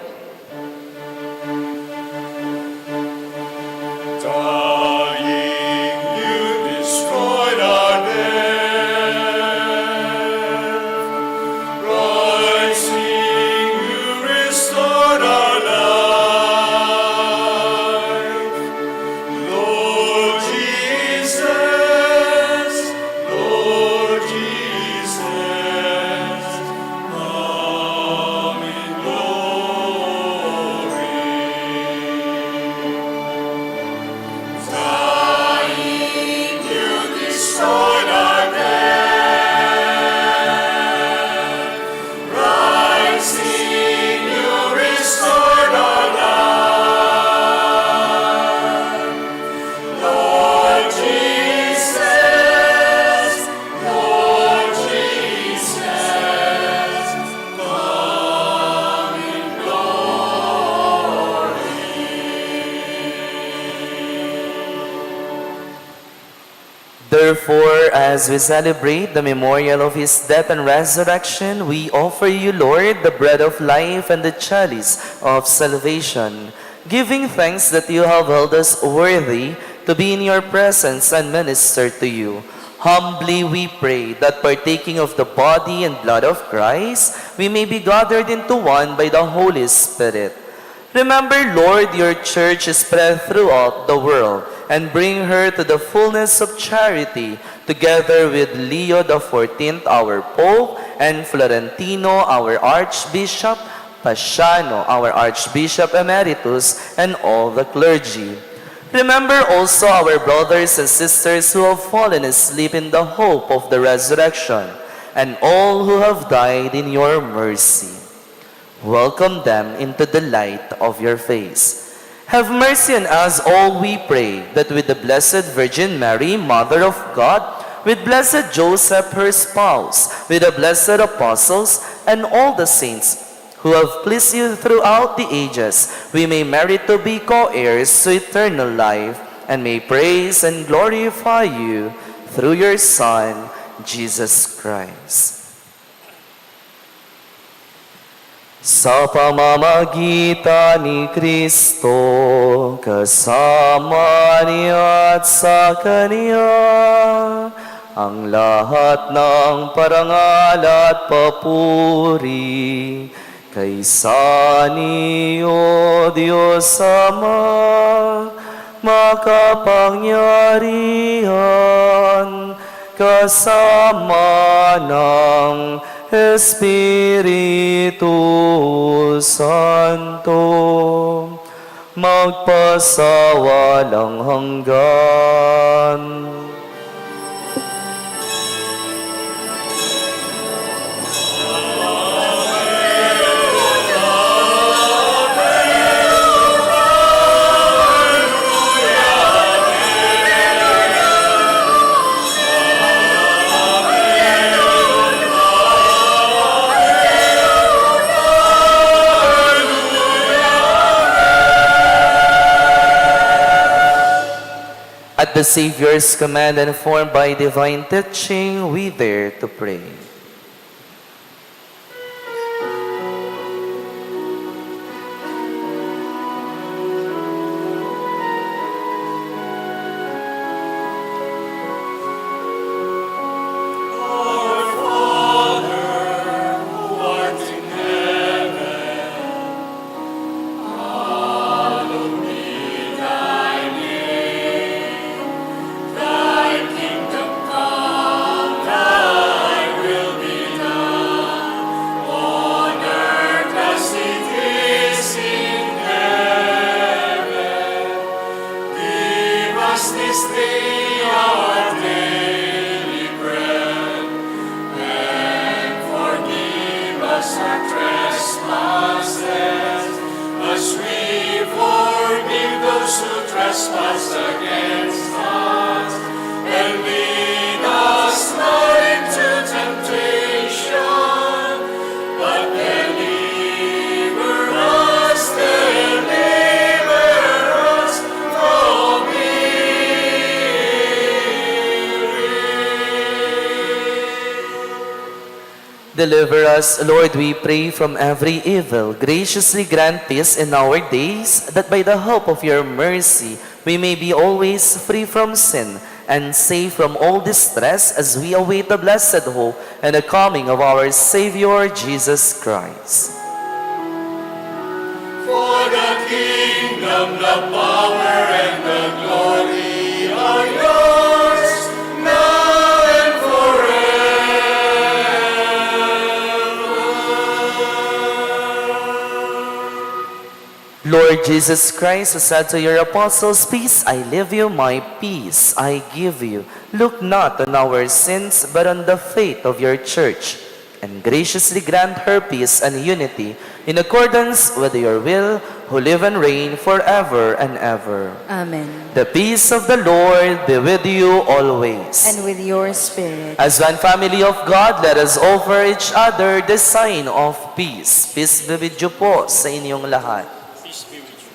Therefore, as we celebrate the memorial of his death and resurrection, we offer you, Lord, the bread of life and the chalice of salvation, giving thanks that you have held us worthy to be in your presence and minister to you. Humbly we pray that, partaking of the body and blood of Christ, we may be gathered into one by the Holy Spirit. Remember, Lord, your church spread throughout the world, and bring her to the fullness of charity, together with Leo the fourteenth, our Pope, and Florentino, our Archbishop, Paciano, our Archbishop Emeritus, and all the clergy. Remember also our brothers and sisters who have fallen asleep in the hope of the resurrection, and all who have died in your mercy. Welcome them into the light of your face. Have mercy on us all, we pray, that with the Blessed Virgin Mary, Mother of God, with Blessed Joseph, her spouse, with the blessed apostles, and all the saints who have pleased you throughout the ages, we may merit to be co-heirs to eternal life, and may praise and glorify you through your Son, Jesus Christ. Sa pamamagitan ni Kristo, kasama niya at sa Kanya, ang lahat ng parangal at papuri kay sa ni, O Diyos Ama, makapangyarihan, kasama ng Espiritu Santo, magpasawalang hanggan. At the Savior's command, and formed by divine teaching, we dare to pray. Our Father, who art in heaven, hallowed be thy name. Thy kingdom come, thy will be done, on earth as it is in heaven. Give us this day our daily bread, and forgive us our trespasses, as we forgive those who trespass against us. And lead us not into temptation, but deliver us, deliver us from evil. Deliver us, Lord, we pray, from every evil. Graciously grant peace in our days, that by the help of your mercy we may be always free from sin and safe from all distress as we await the blessed hope and the coming of our Savior Jesus Christ. For the kingdom, the power, and the glory are yours, now and forever. Lord Jesus Christ, who said to your apostles, "Peace I leave you, my peace I give you," look not on our sins, but on the faith of your church, and graciously grant her peace and unity in accordance with your will, who live and reign forever and ever. Amen. The peace of the Lord be with you always. And with your spirit. As one family of God, let us offer each other the sign of peace. Peace be with you po sa inyong lahat. Peace be with you.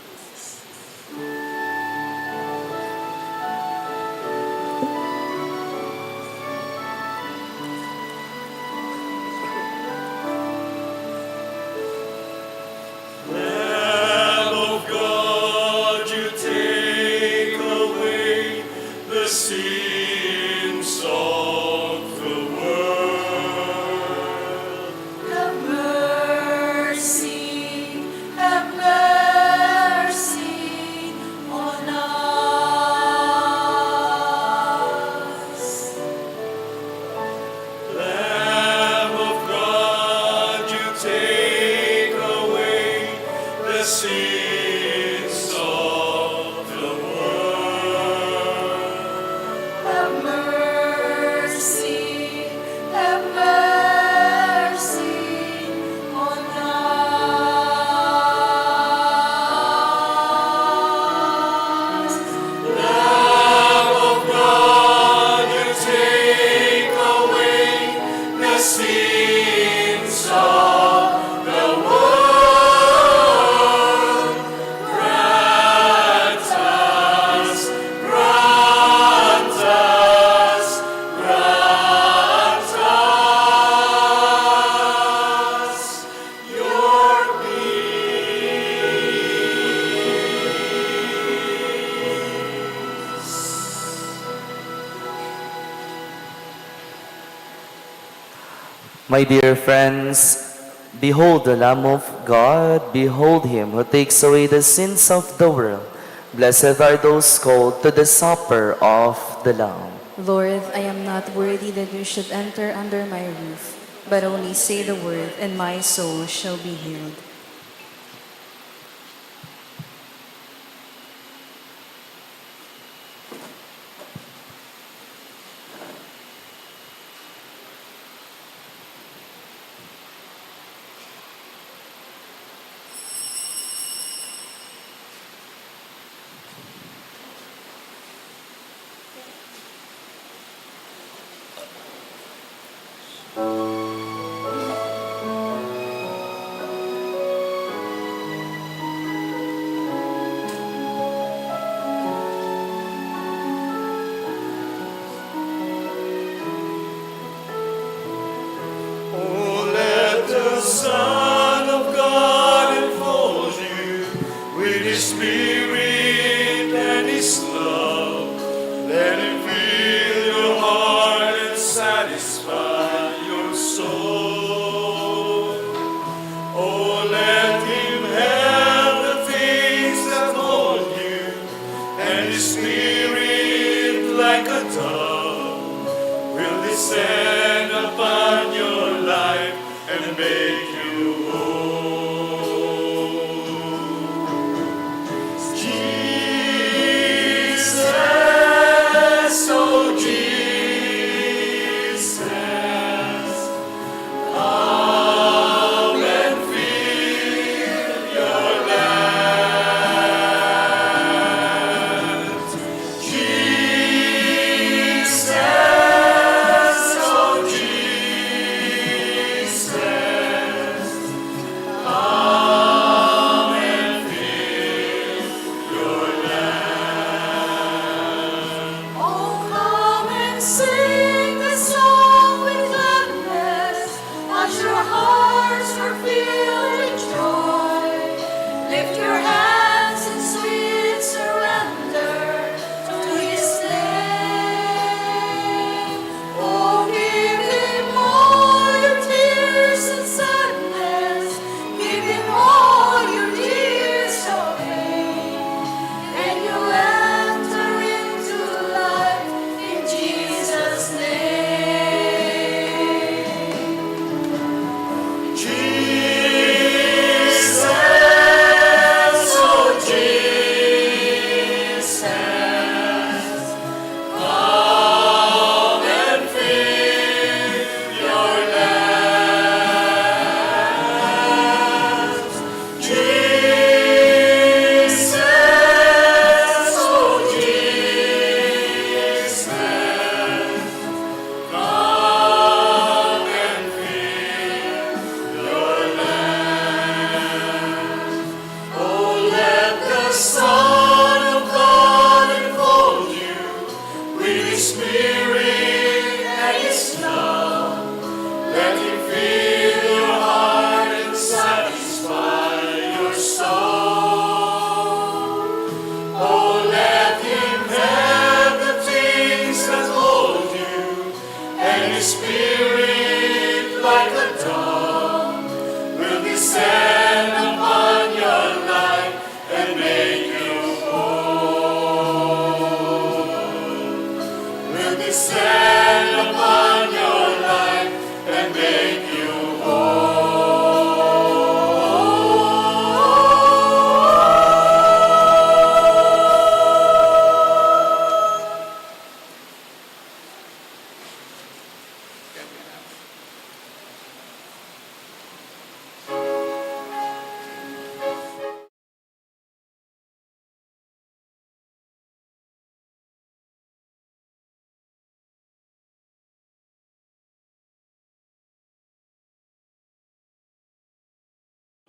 My dear friends, behold the Lamb of God, behold him who takes away the sins of the world. Blessed are those called to the supper of the Lamb. Lord, I am not worthy that you should enter under my roof, but only say the word, and my soul shall be healed. Oh, let the Son of God enfold you with his spirit and his love. Let him fill your heart and satisfy your soul. Oh, let him have the things that hold you, and his spirit, like a dove, will descend upon your life and make you whole. Jesus, oh Jesus, come and fill your land. Jesus, oh Jesus, come and fill your land. Oh, come and sing the song with gladness, as your hearts are filled with joy. Lift your hands in sweet surrender to his name. Oh, give him all your tears and sadness. Give him all your tears of pain. And you'll enter into life in Jesus' name. Jesus, oh Jesus, come and fill your land. Jesus, oh Jesus, come and fill your land. Oh, let the Son of God enfold you with his spirit and his love. Let him fill your heart and satisfy your soul. Oh, let him have the things that hold you, and his spirit, like a dove, will descend upon your life and make you whole. Will descend upon your life and make you whole.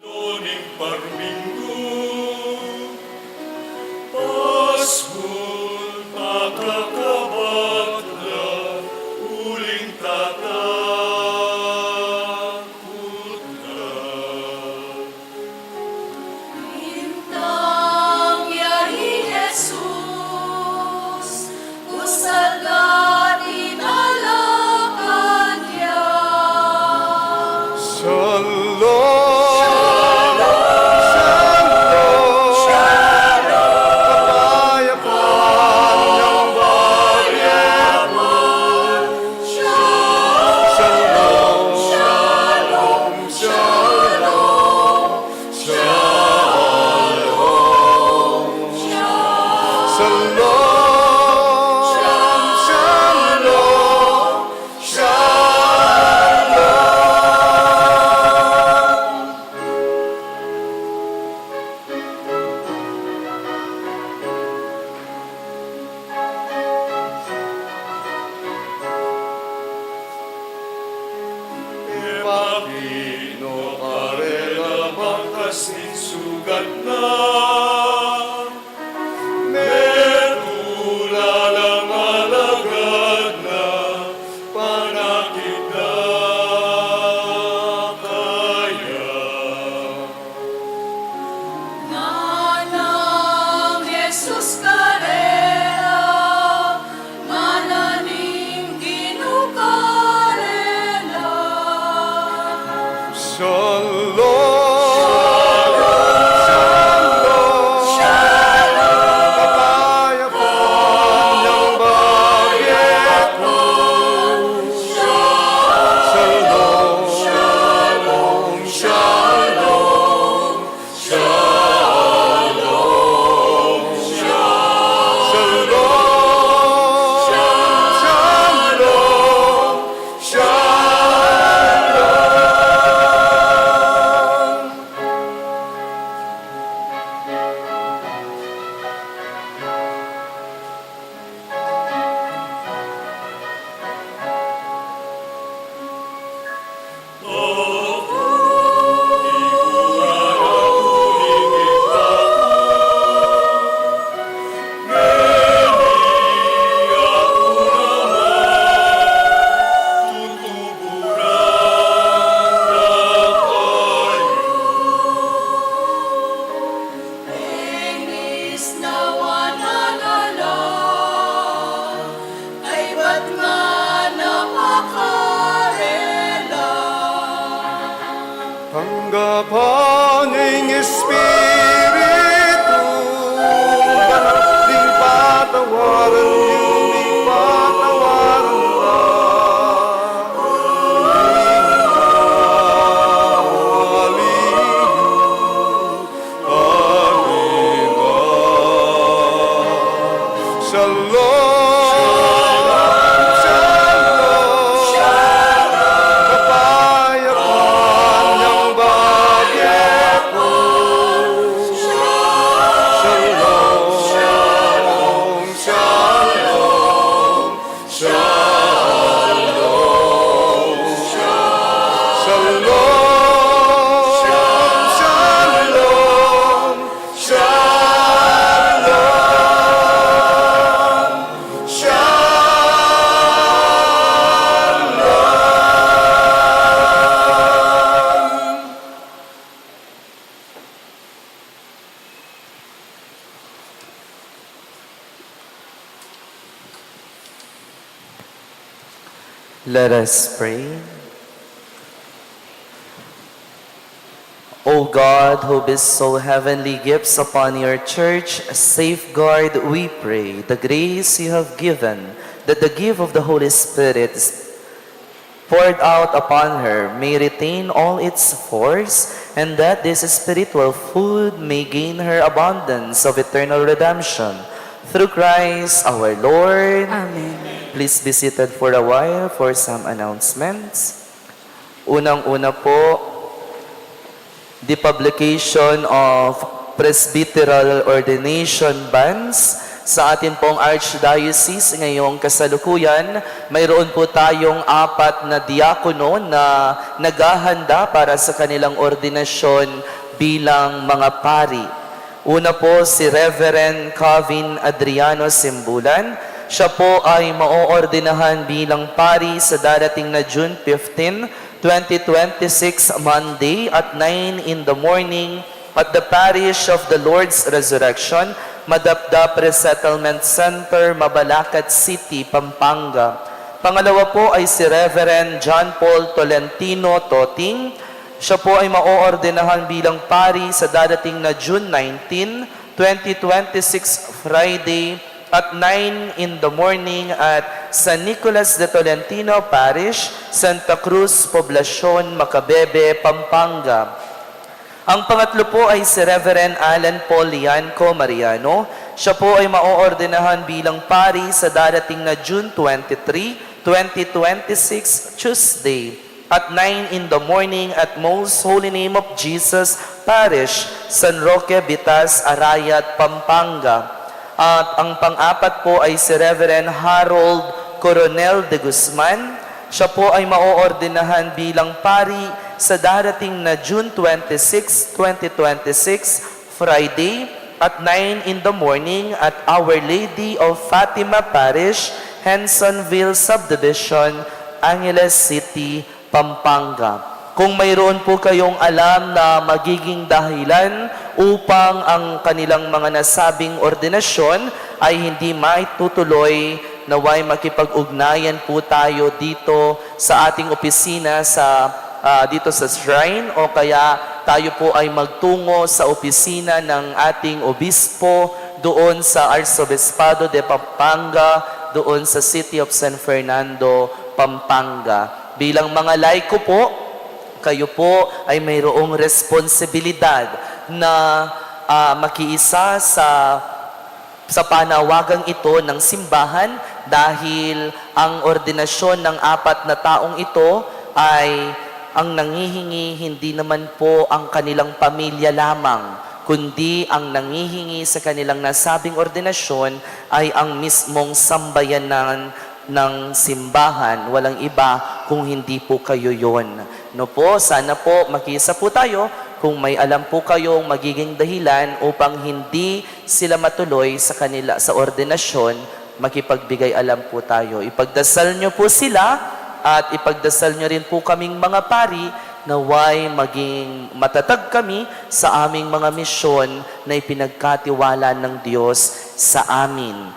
Doning parminggu, Paskul pakakabat la, uling tatakut la. Intang ya i Jesus, kusag at inalakan ya. Alagad na, metung la lang alagad na, panakit da kaya. Nanang Jesus karela, ngana ning Ginu karela. Shalom, shalom, shalom. Kapayapan yang bagya ku. Shalom, shalom, shalom. Shalom, shalom, shalom, shalom. Inis na wanalala, kaybat ngana pakarela. Tanggapan ing Espiritu, ding patawaran yu, ding patawaran ka. Ding kawali yu. Shalom, shalom, kapayapan yang bagya ku. Shalom, shalom, shalom. Shalom, shalom, shalom, shalom, shalom. Let us pray. O God, who bestow heavenly gifts upon your church, safeguard, we pray, the grace you have given, that the gift of the Holy Spirit poured out upon her may retain all its force, and that this spiritual food may gain her abundance of eternal redemption. Through Christ our Lord. Amen. Please be seated for a while for some announcements. Unang-una po, the publication of presbyteral ordination banns. Sa atin pong archdiocese ngayong kasalukuyan, mayroon po tayong apat na diakono na naghahanda para sa kanilang ordinasyon bilang mga pari. Una po, si Reverend Calvin Adriano Simbulan. Siya po ay maoordinahan bilang pari sa darating na June fifteen, twenty twenty-six, Monday at nine in the morning at the Parish of the Lord's Resurrection, Madapdap Resettlement Center, Mabalacat City, Pampanga. Pangalawa po ay si Reverend John Paul Tolentino Toting. Siya po ay maoordinahan bilang pari sa darating na June nineteen, twenty twenty-six, Friday, at nine in the morning at San Nicolas de Tolentino Parish, Santa Cruz Poblacion, Macabebe, Pampanga. Ang pangatlo po ay si Reverend Alan Paul Lianco Mariano. Siya po ay maoordinahan bilang pari sa darating na June twenty-three, twenty twenty-six, Tuesday, at nine in the morning at Most Holy Name of Jesus Parish, San Roque, Bitas, Arayat, Pampanga. At ang pang-apat po ay si Reverend Harold Coronel de Guzman. Siya po ay maoordinahan bilang pari sa darating na June twenty-six, twenty twenty-six, Friday at nine in the morning at Our Lady of Fatima Parish, Hensonville Subdivision, Angeles City, Pampanga. Kung mayroon po kayong alam na magiging dahilan upang ang kanilang mga nasabing ordinasyon ay hindi maitutuloy, naway makipag-ugnayan po tayo dito sa ating opisina sa, ah, dito sa shrine, o kaya tayo po ay magtungo sa opisina ng ating obispo doon sa Arsobispado de Pampanga, doon sa City of San Fernando, Pampanga. Bilang mga laiko po, kayo po ay mayroong responsibilidad na, ah, makiisa sa, sa panawagang ito ng simbahan, dahil ang ordinasyon ng apat na taong ito ay ang nangihingi hindi naman po ang kanilang pamilya lamang, kundi ang nangihingi sa kanilang nasabing ordinasyon ay ang mismong sambayanan ng simbahan, walang iba kung hindi po kayo yon. No po, sana po makiisa po tayo. Kung may alam po kayong magiging dahilan upang hindi sila matuloy sa kanila sa ordinasyon, makipagbigay alam po tayo. Ipagdasal nyo po sila at ipagdasal nyo rin po kaming mga pari, naway maging matatag kami sa aming mga misyon na ipinagkatiwala ng Diyos sa amin.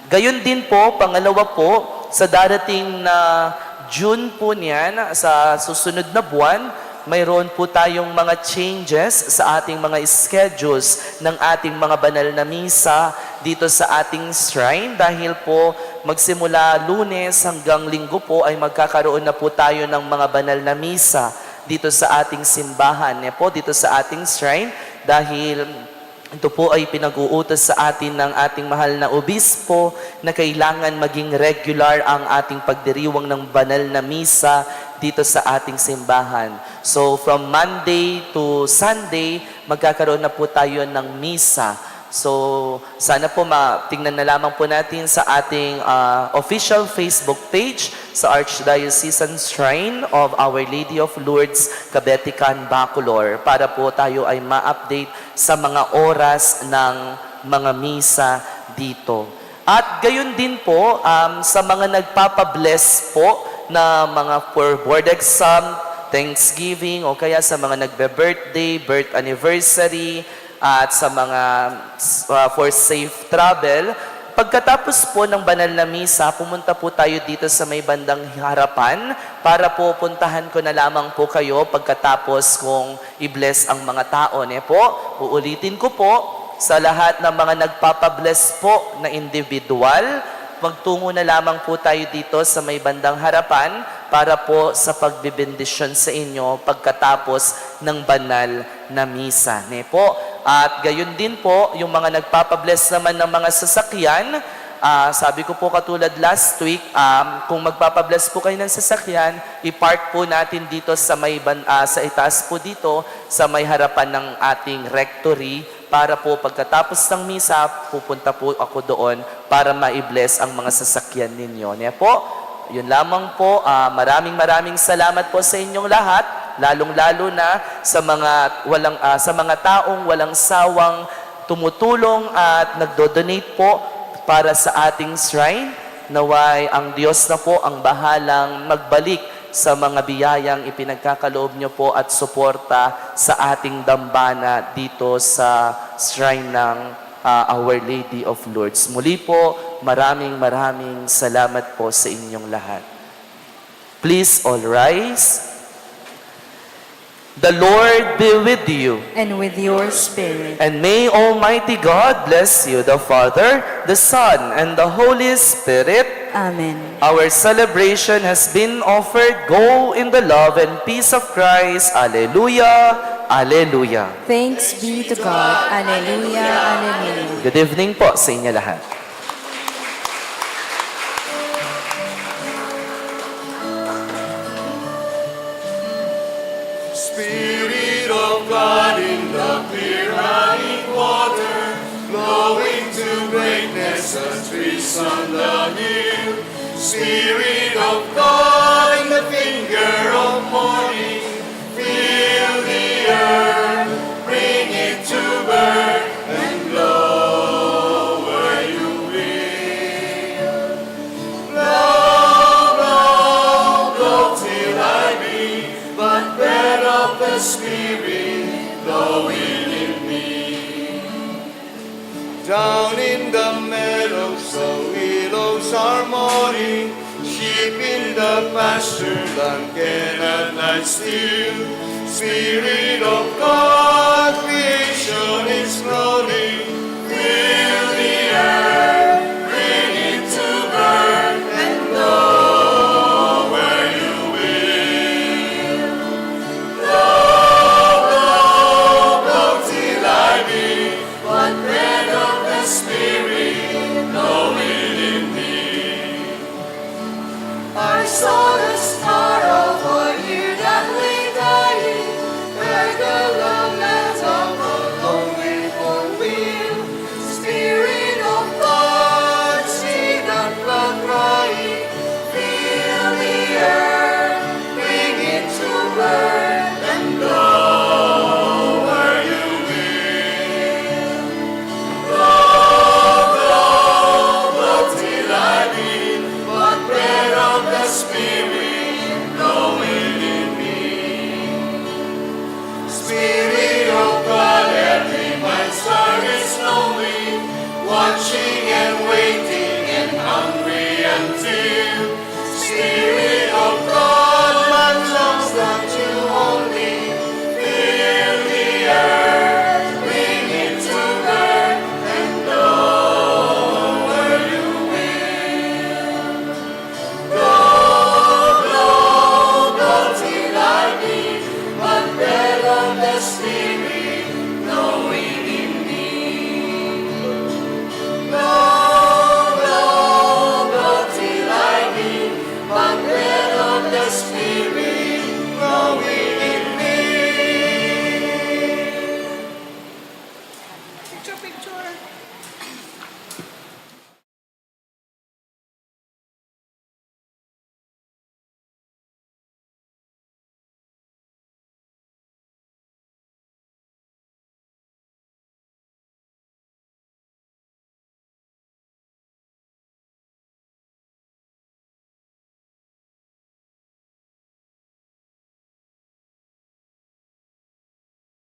Gayon din po, pangalawa po, sa darating na June po niyan, sa susunod na buwan, mayroon po tayong mga changes sa ating mga schedules ng ating mga banal na misa dito sa ating shrine, dahil po magsimula Lunes hanggang Linggo po ay magkakaroon na po tayo ng mga banal na misa dito sa ating simbahan, ne po, dito sa ating shrine, dahil ito po ay pinag-uutos sa atin ng ating mahal na obispo na kailangan maging regular ang ating pagdiriwang ng banal na misa dito sa ating simbahan. So, from Monday to Sunday, magkakaroon na po tayo ng misa. So, sana po ma-, tingnan na lamang po natin sa ating, ah, official Facebook page sa Archdiocesan Shrine of Our Lady of Lourdes, Cabetican, Bacolor, para po tayo ay ma-update sa mga oras ng mga misa dito. At gayon din po, um, sa mga nagpapabless po na mga for board exam, Thanksgiving, o kaya sa mga nagbe-birthday, birth anniversary, at sa mga, uh, for safe travel, pagkatapos po ng banal na misa, pumunta po tayo dito sa may bandang harapan para po puntahan ko na lamang po kayo pagkatapos kong i-bless ang mga tao, ne po? Uulitin ko po, sa lahat ng mga nagpapabless po na individual, magtungo na lamang po tayo dito sa may bandang harapan para po sa pagbibendisyon sa inyo pagkatapos ng banal na misa, ne po? At gayon din po, yung mga nagpapabless naman ng mga sasakyan, ah, sabi ko po katulad last week, um, kung magpapabless po kayo ng sasakyan, i-park po natin dito sa may ban-, ah, sa itaas po dito, sa may harapan ng ating rectory, para po pagkatapos ng misa, pupunta po ako doon para ma-bless ang mga sasakyan ninyo. Niya po, yun lamang po. Ah, maraming, maraming salamat po sa inyong lahat, lalong-lalo na sa mga walang, ah, sa mga taong walang sawang tumutulong at nagdo-donate po para sa ating shrine. Naway ang Diyos na po ang bahalang magbalik sa mga biyayang ipinagkakaloob niyo po at suporta sa ating dambana dito sa shrine ng, ah, Our Lady of Lourdes. Muli po, maraming, maraming salamat po sa inyong lahat. Please all rise. The Lord be with you. And with your spirit. And may Almighty God bless you, the Father, the Son, and the Holy Spirit. Amen. Our celebration has been offered. Go in the love and peace of Christ. Alleluia. Alleluia. Thanks be to God. Alleluia. Alleluia. Good evening po sa inyo lahat. Spirit of God in the clear running water, flowing to greatness as trees on the hill. Spirit of God in the finger of morning, fill the earth, bring it to birth. The pasture land cannot lie still. Spirit of God, creation is groaning. Fill the earth, bring it to birth, and blow where you will. Blow, blow, blow till I be but breath of the Spirit blowing in me. I saw the star of a year that lay dying, where the lamb of the Lord will fulfill. Spirit of God, see that blood crying, fill the earth, bring it to birth, and blow where you will. Blow, blow, blow till I be but breath of the Spirit blowing in me. Spirit of God, every mind's heart is lonely, watching and waiting and hungry until Spirit of God, my lungs that you only fill the earth, bring it to birth, and blow where you will. Blow, blow, blow till I be but breath of the Spirit blowing in me. Blow, blow, blow till I be but breath of the Spirit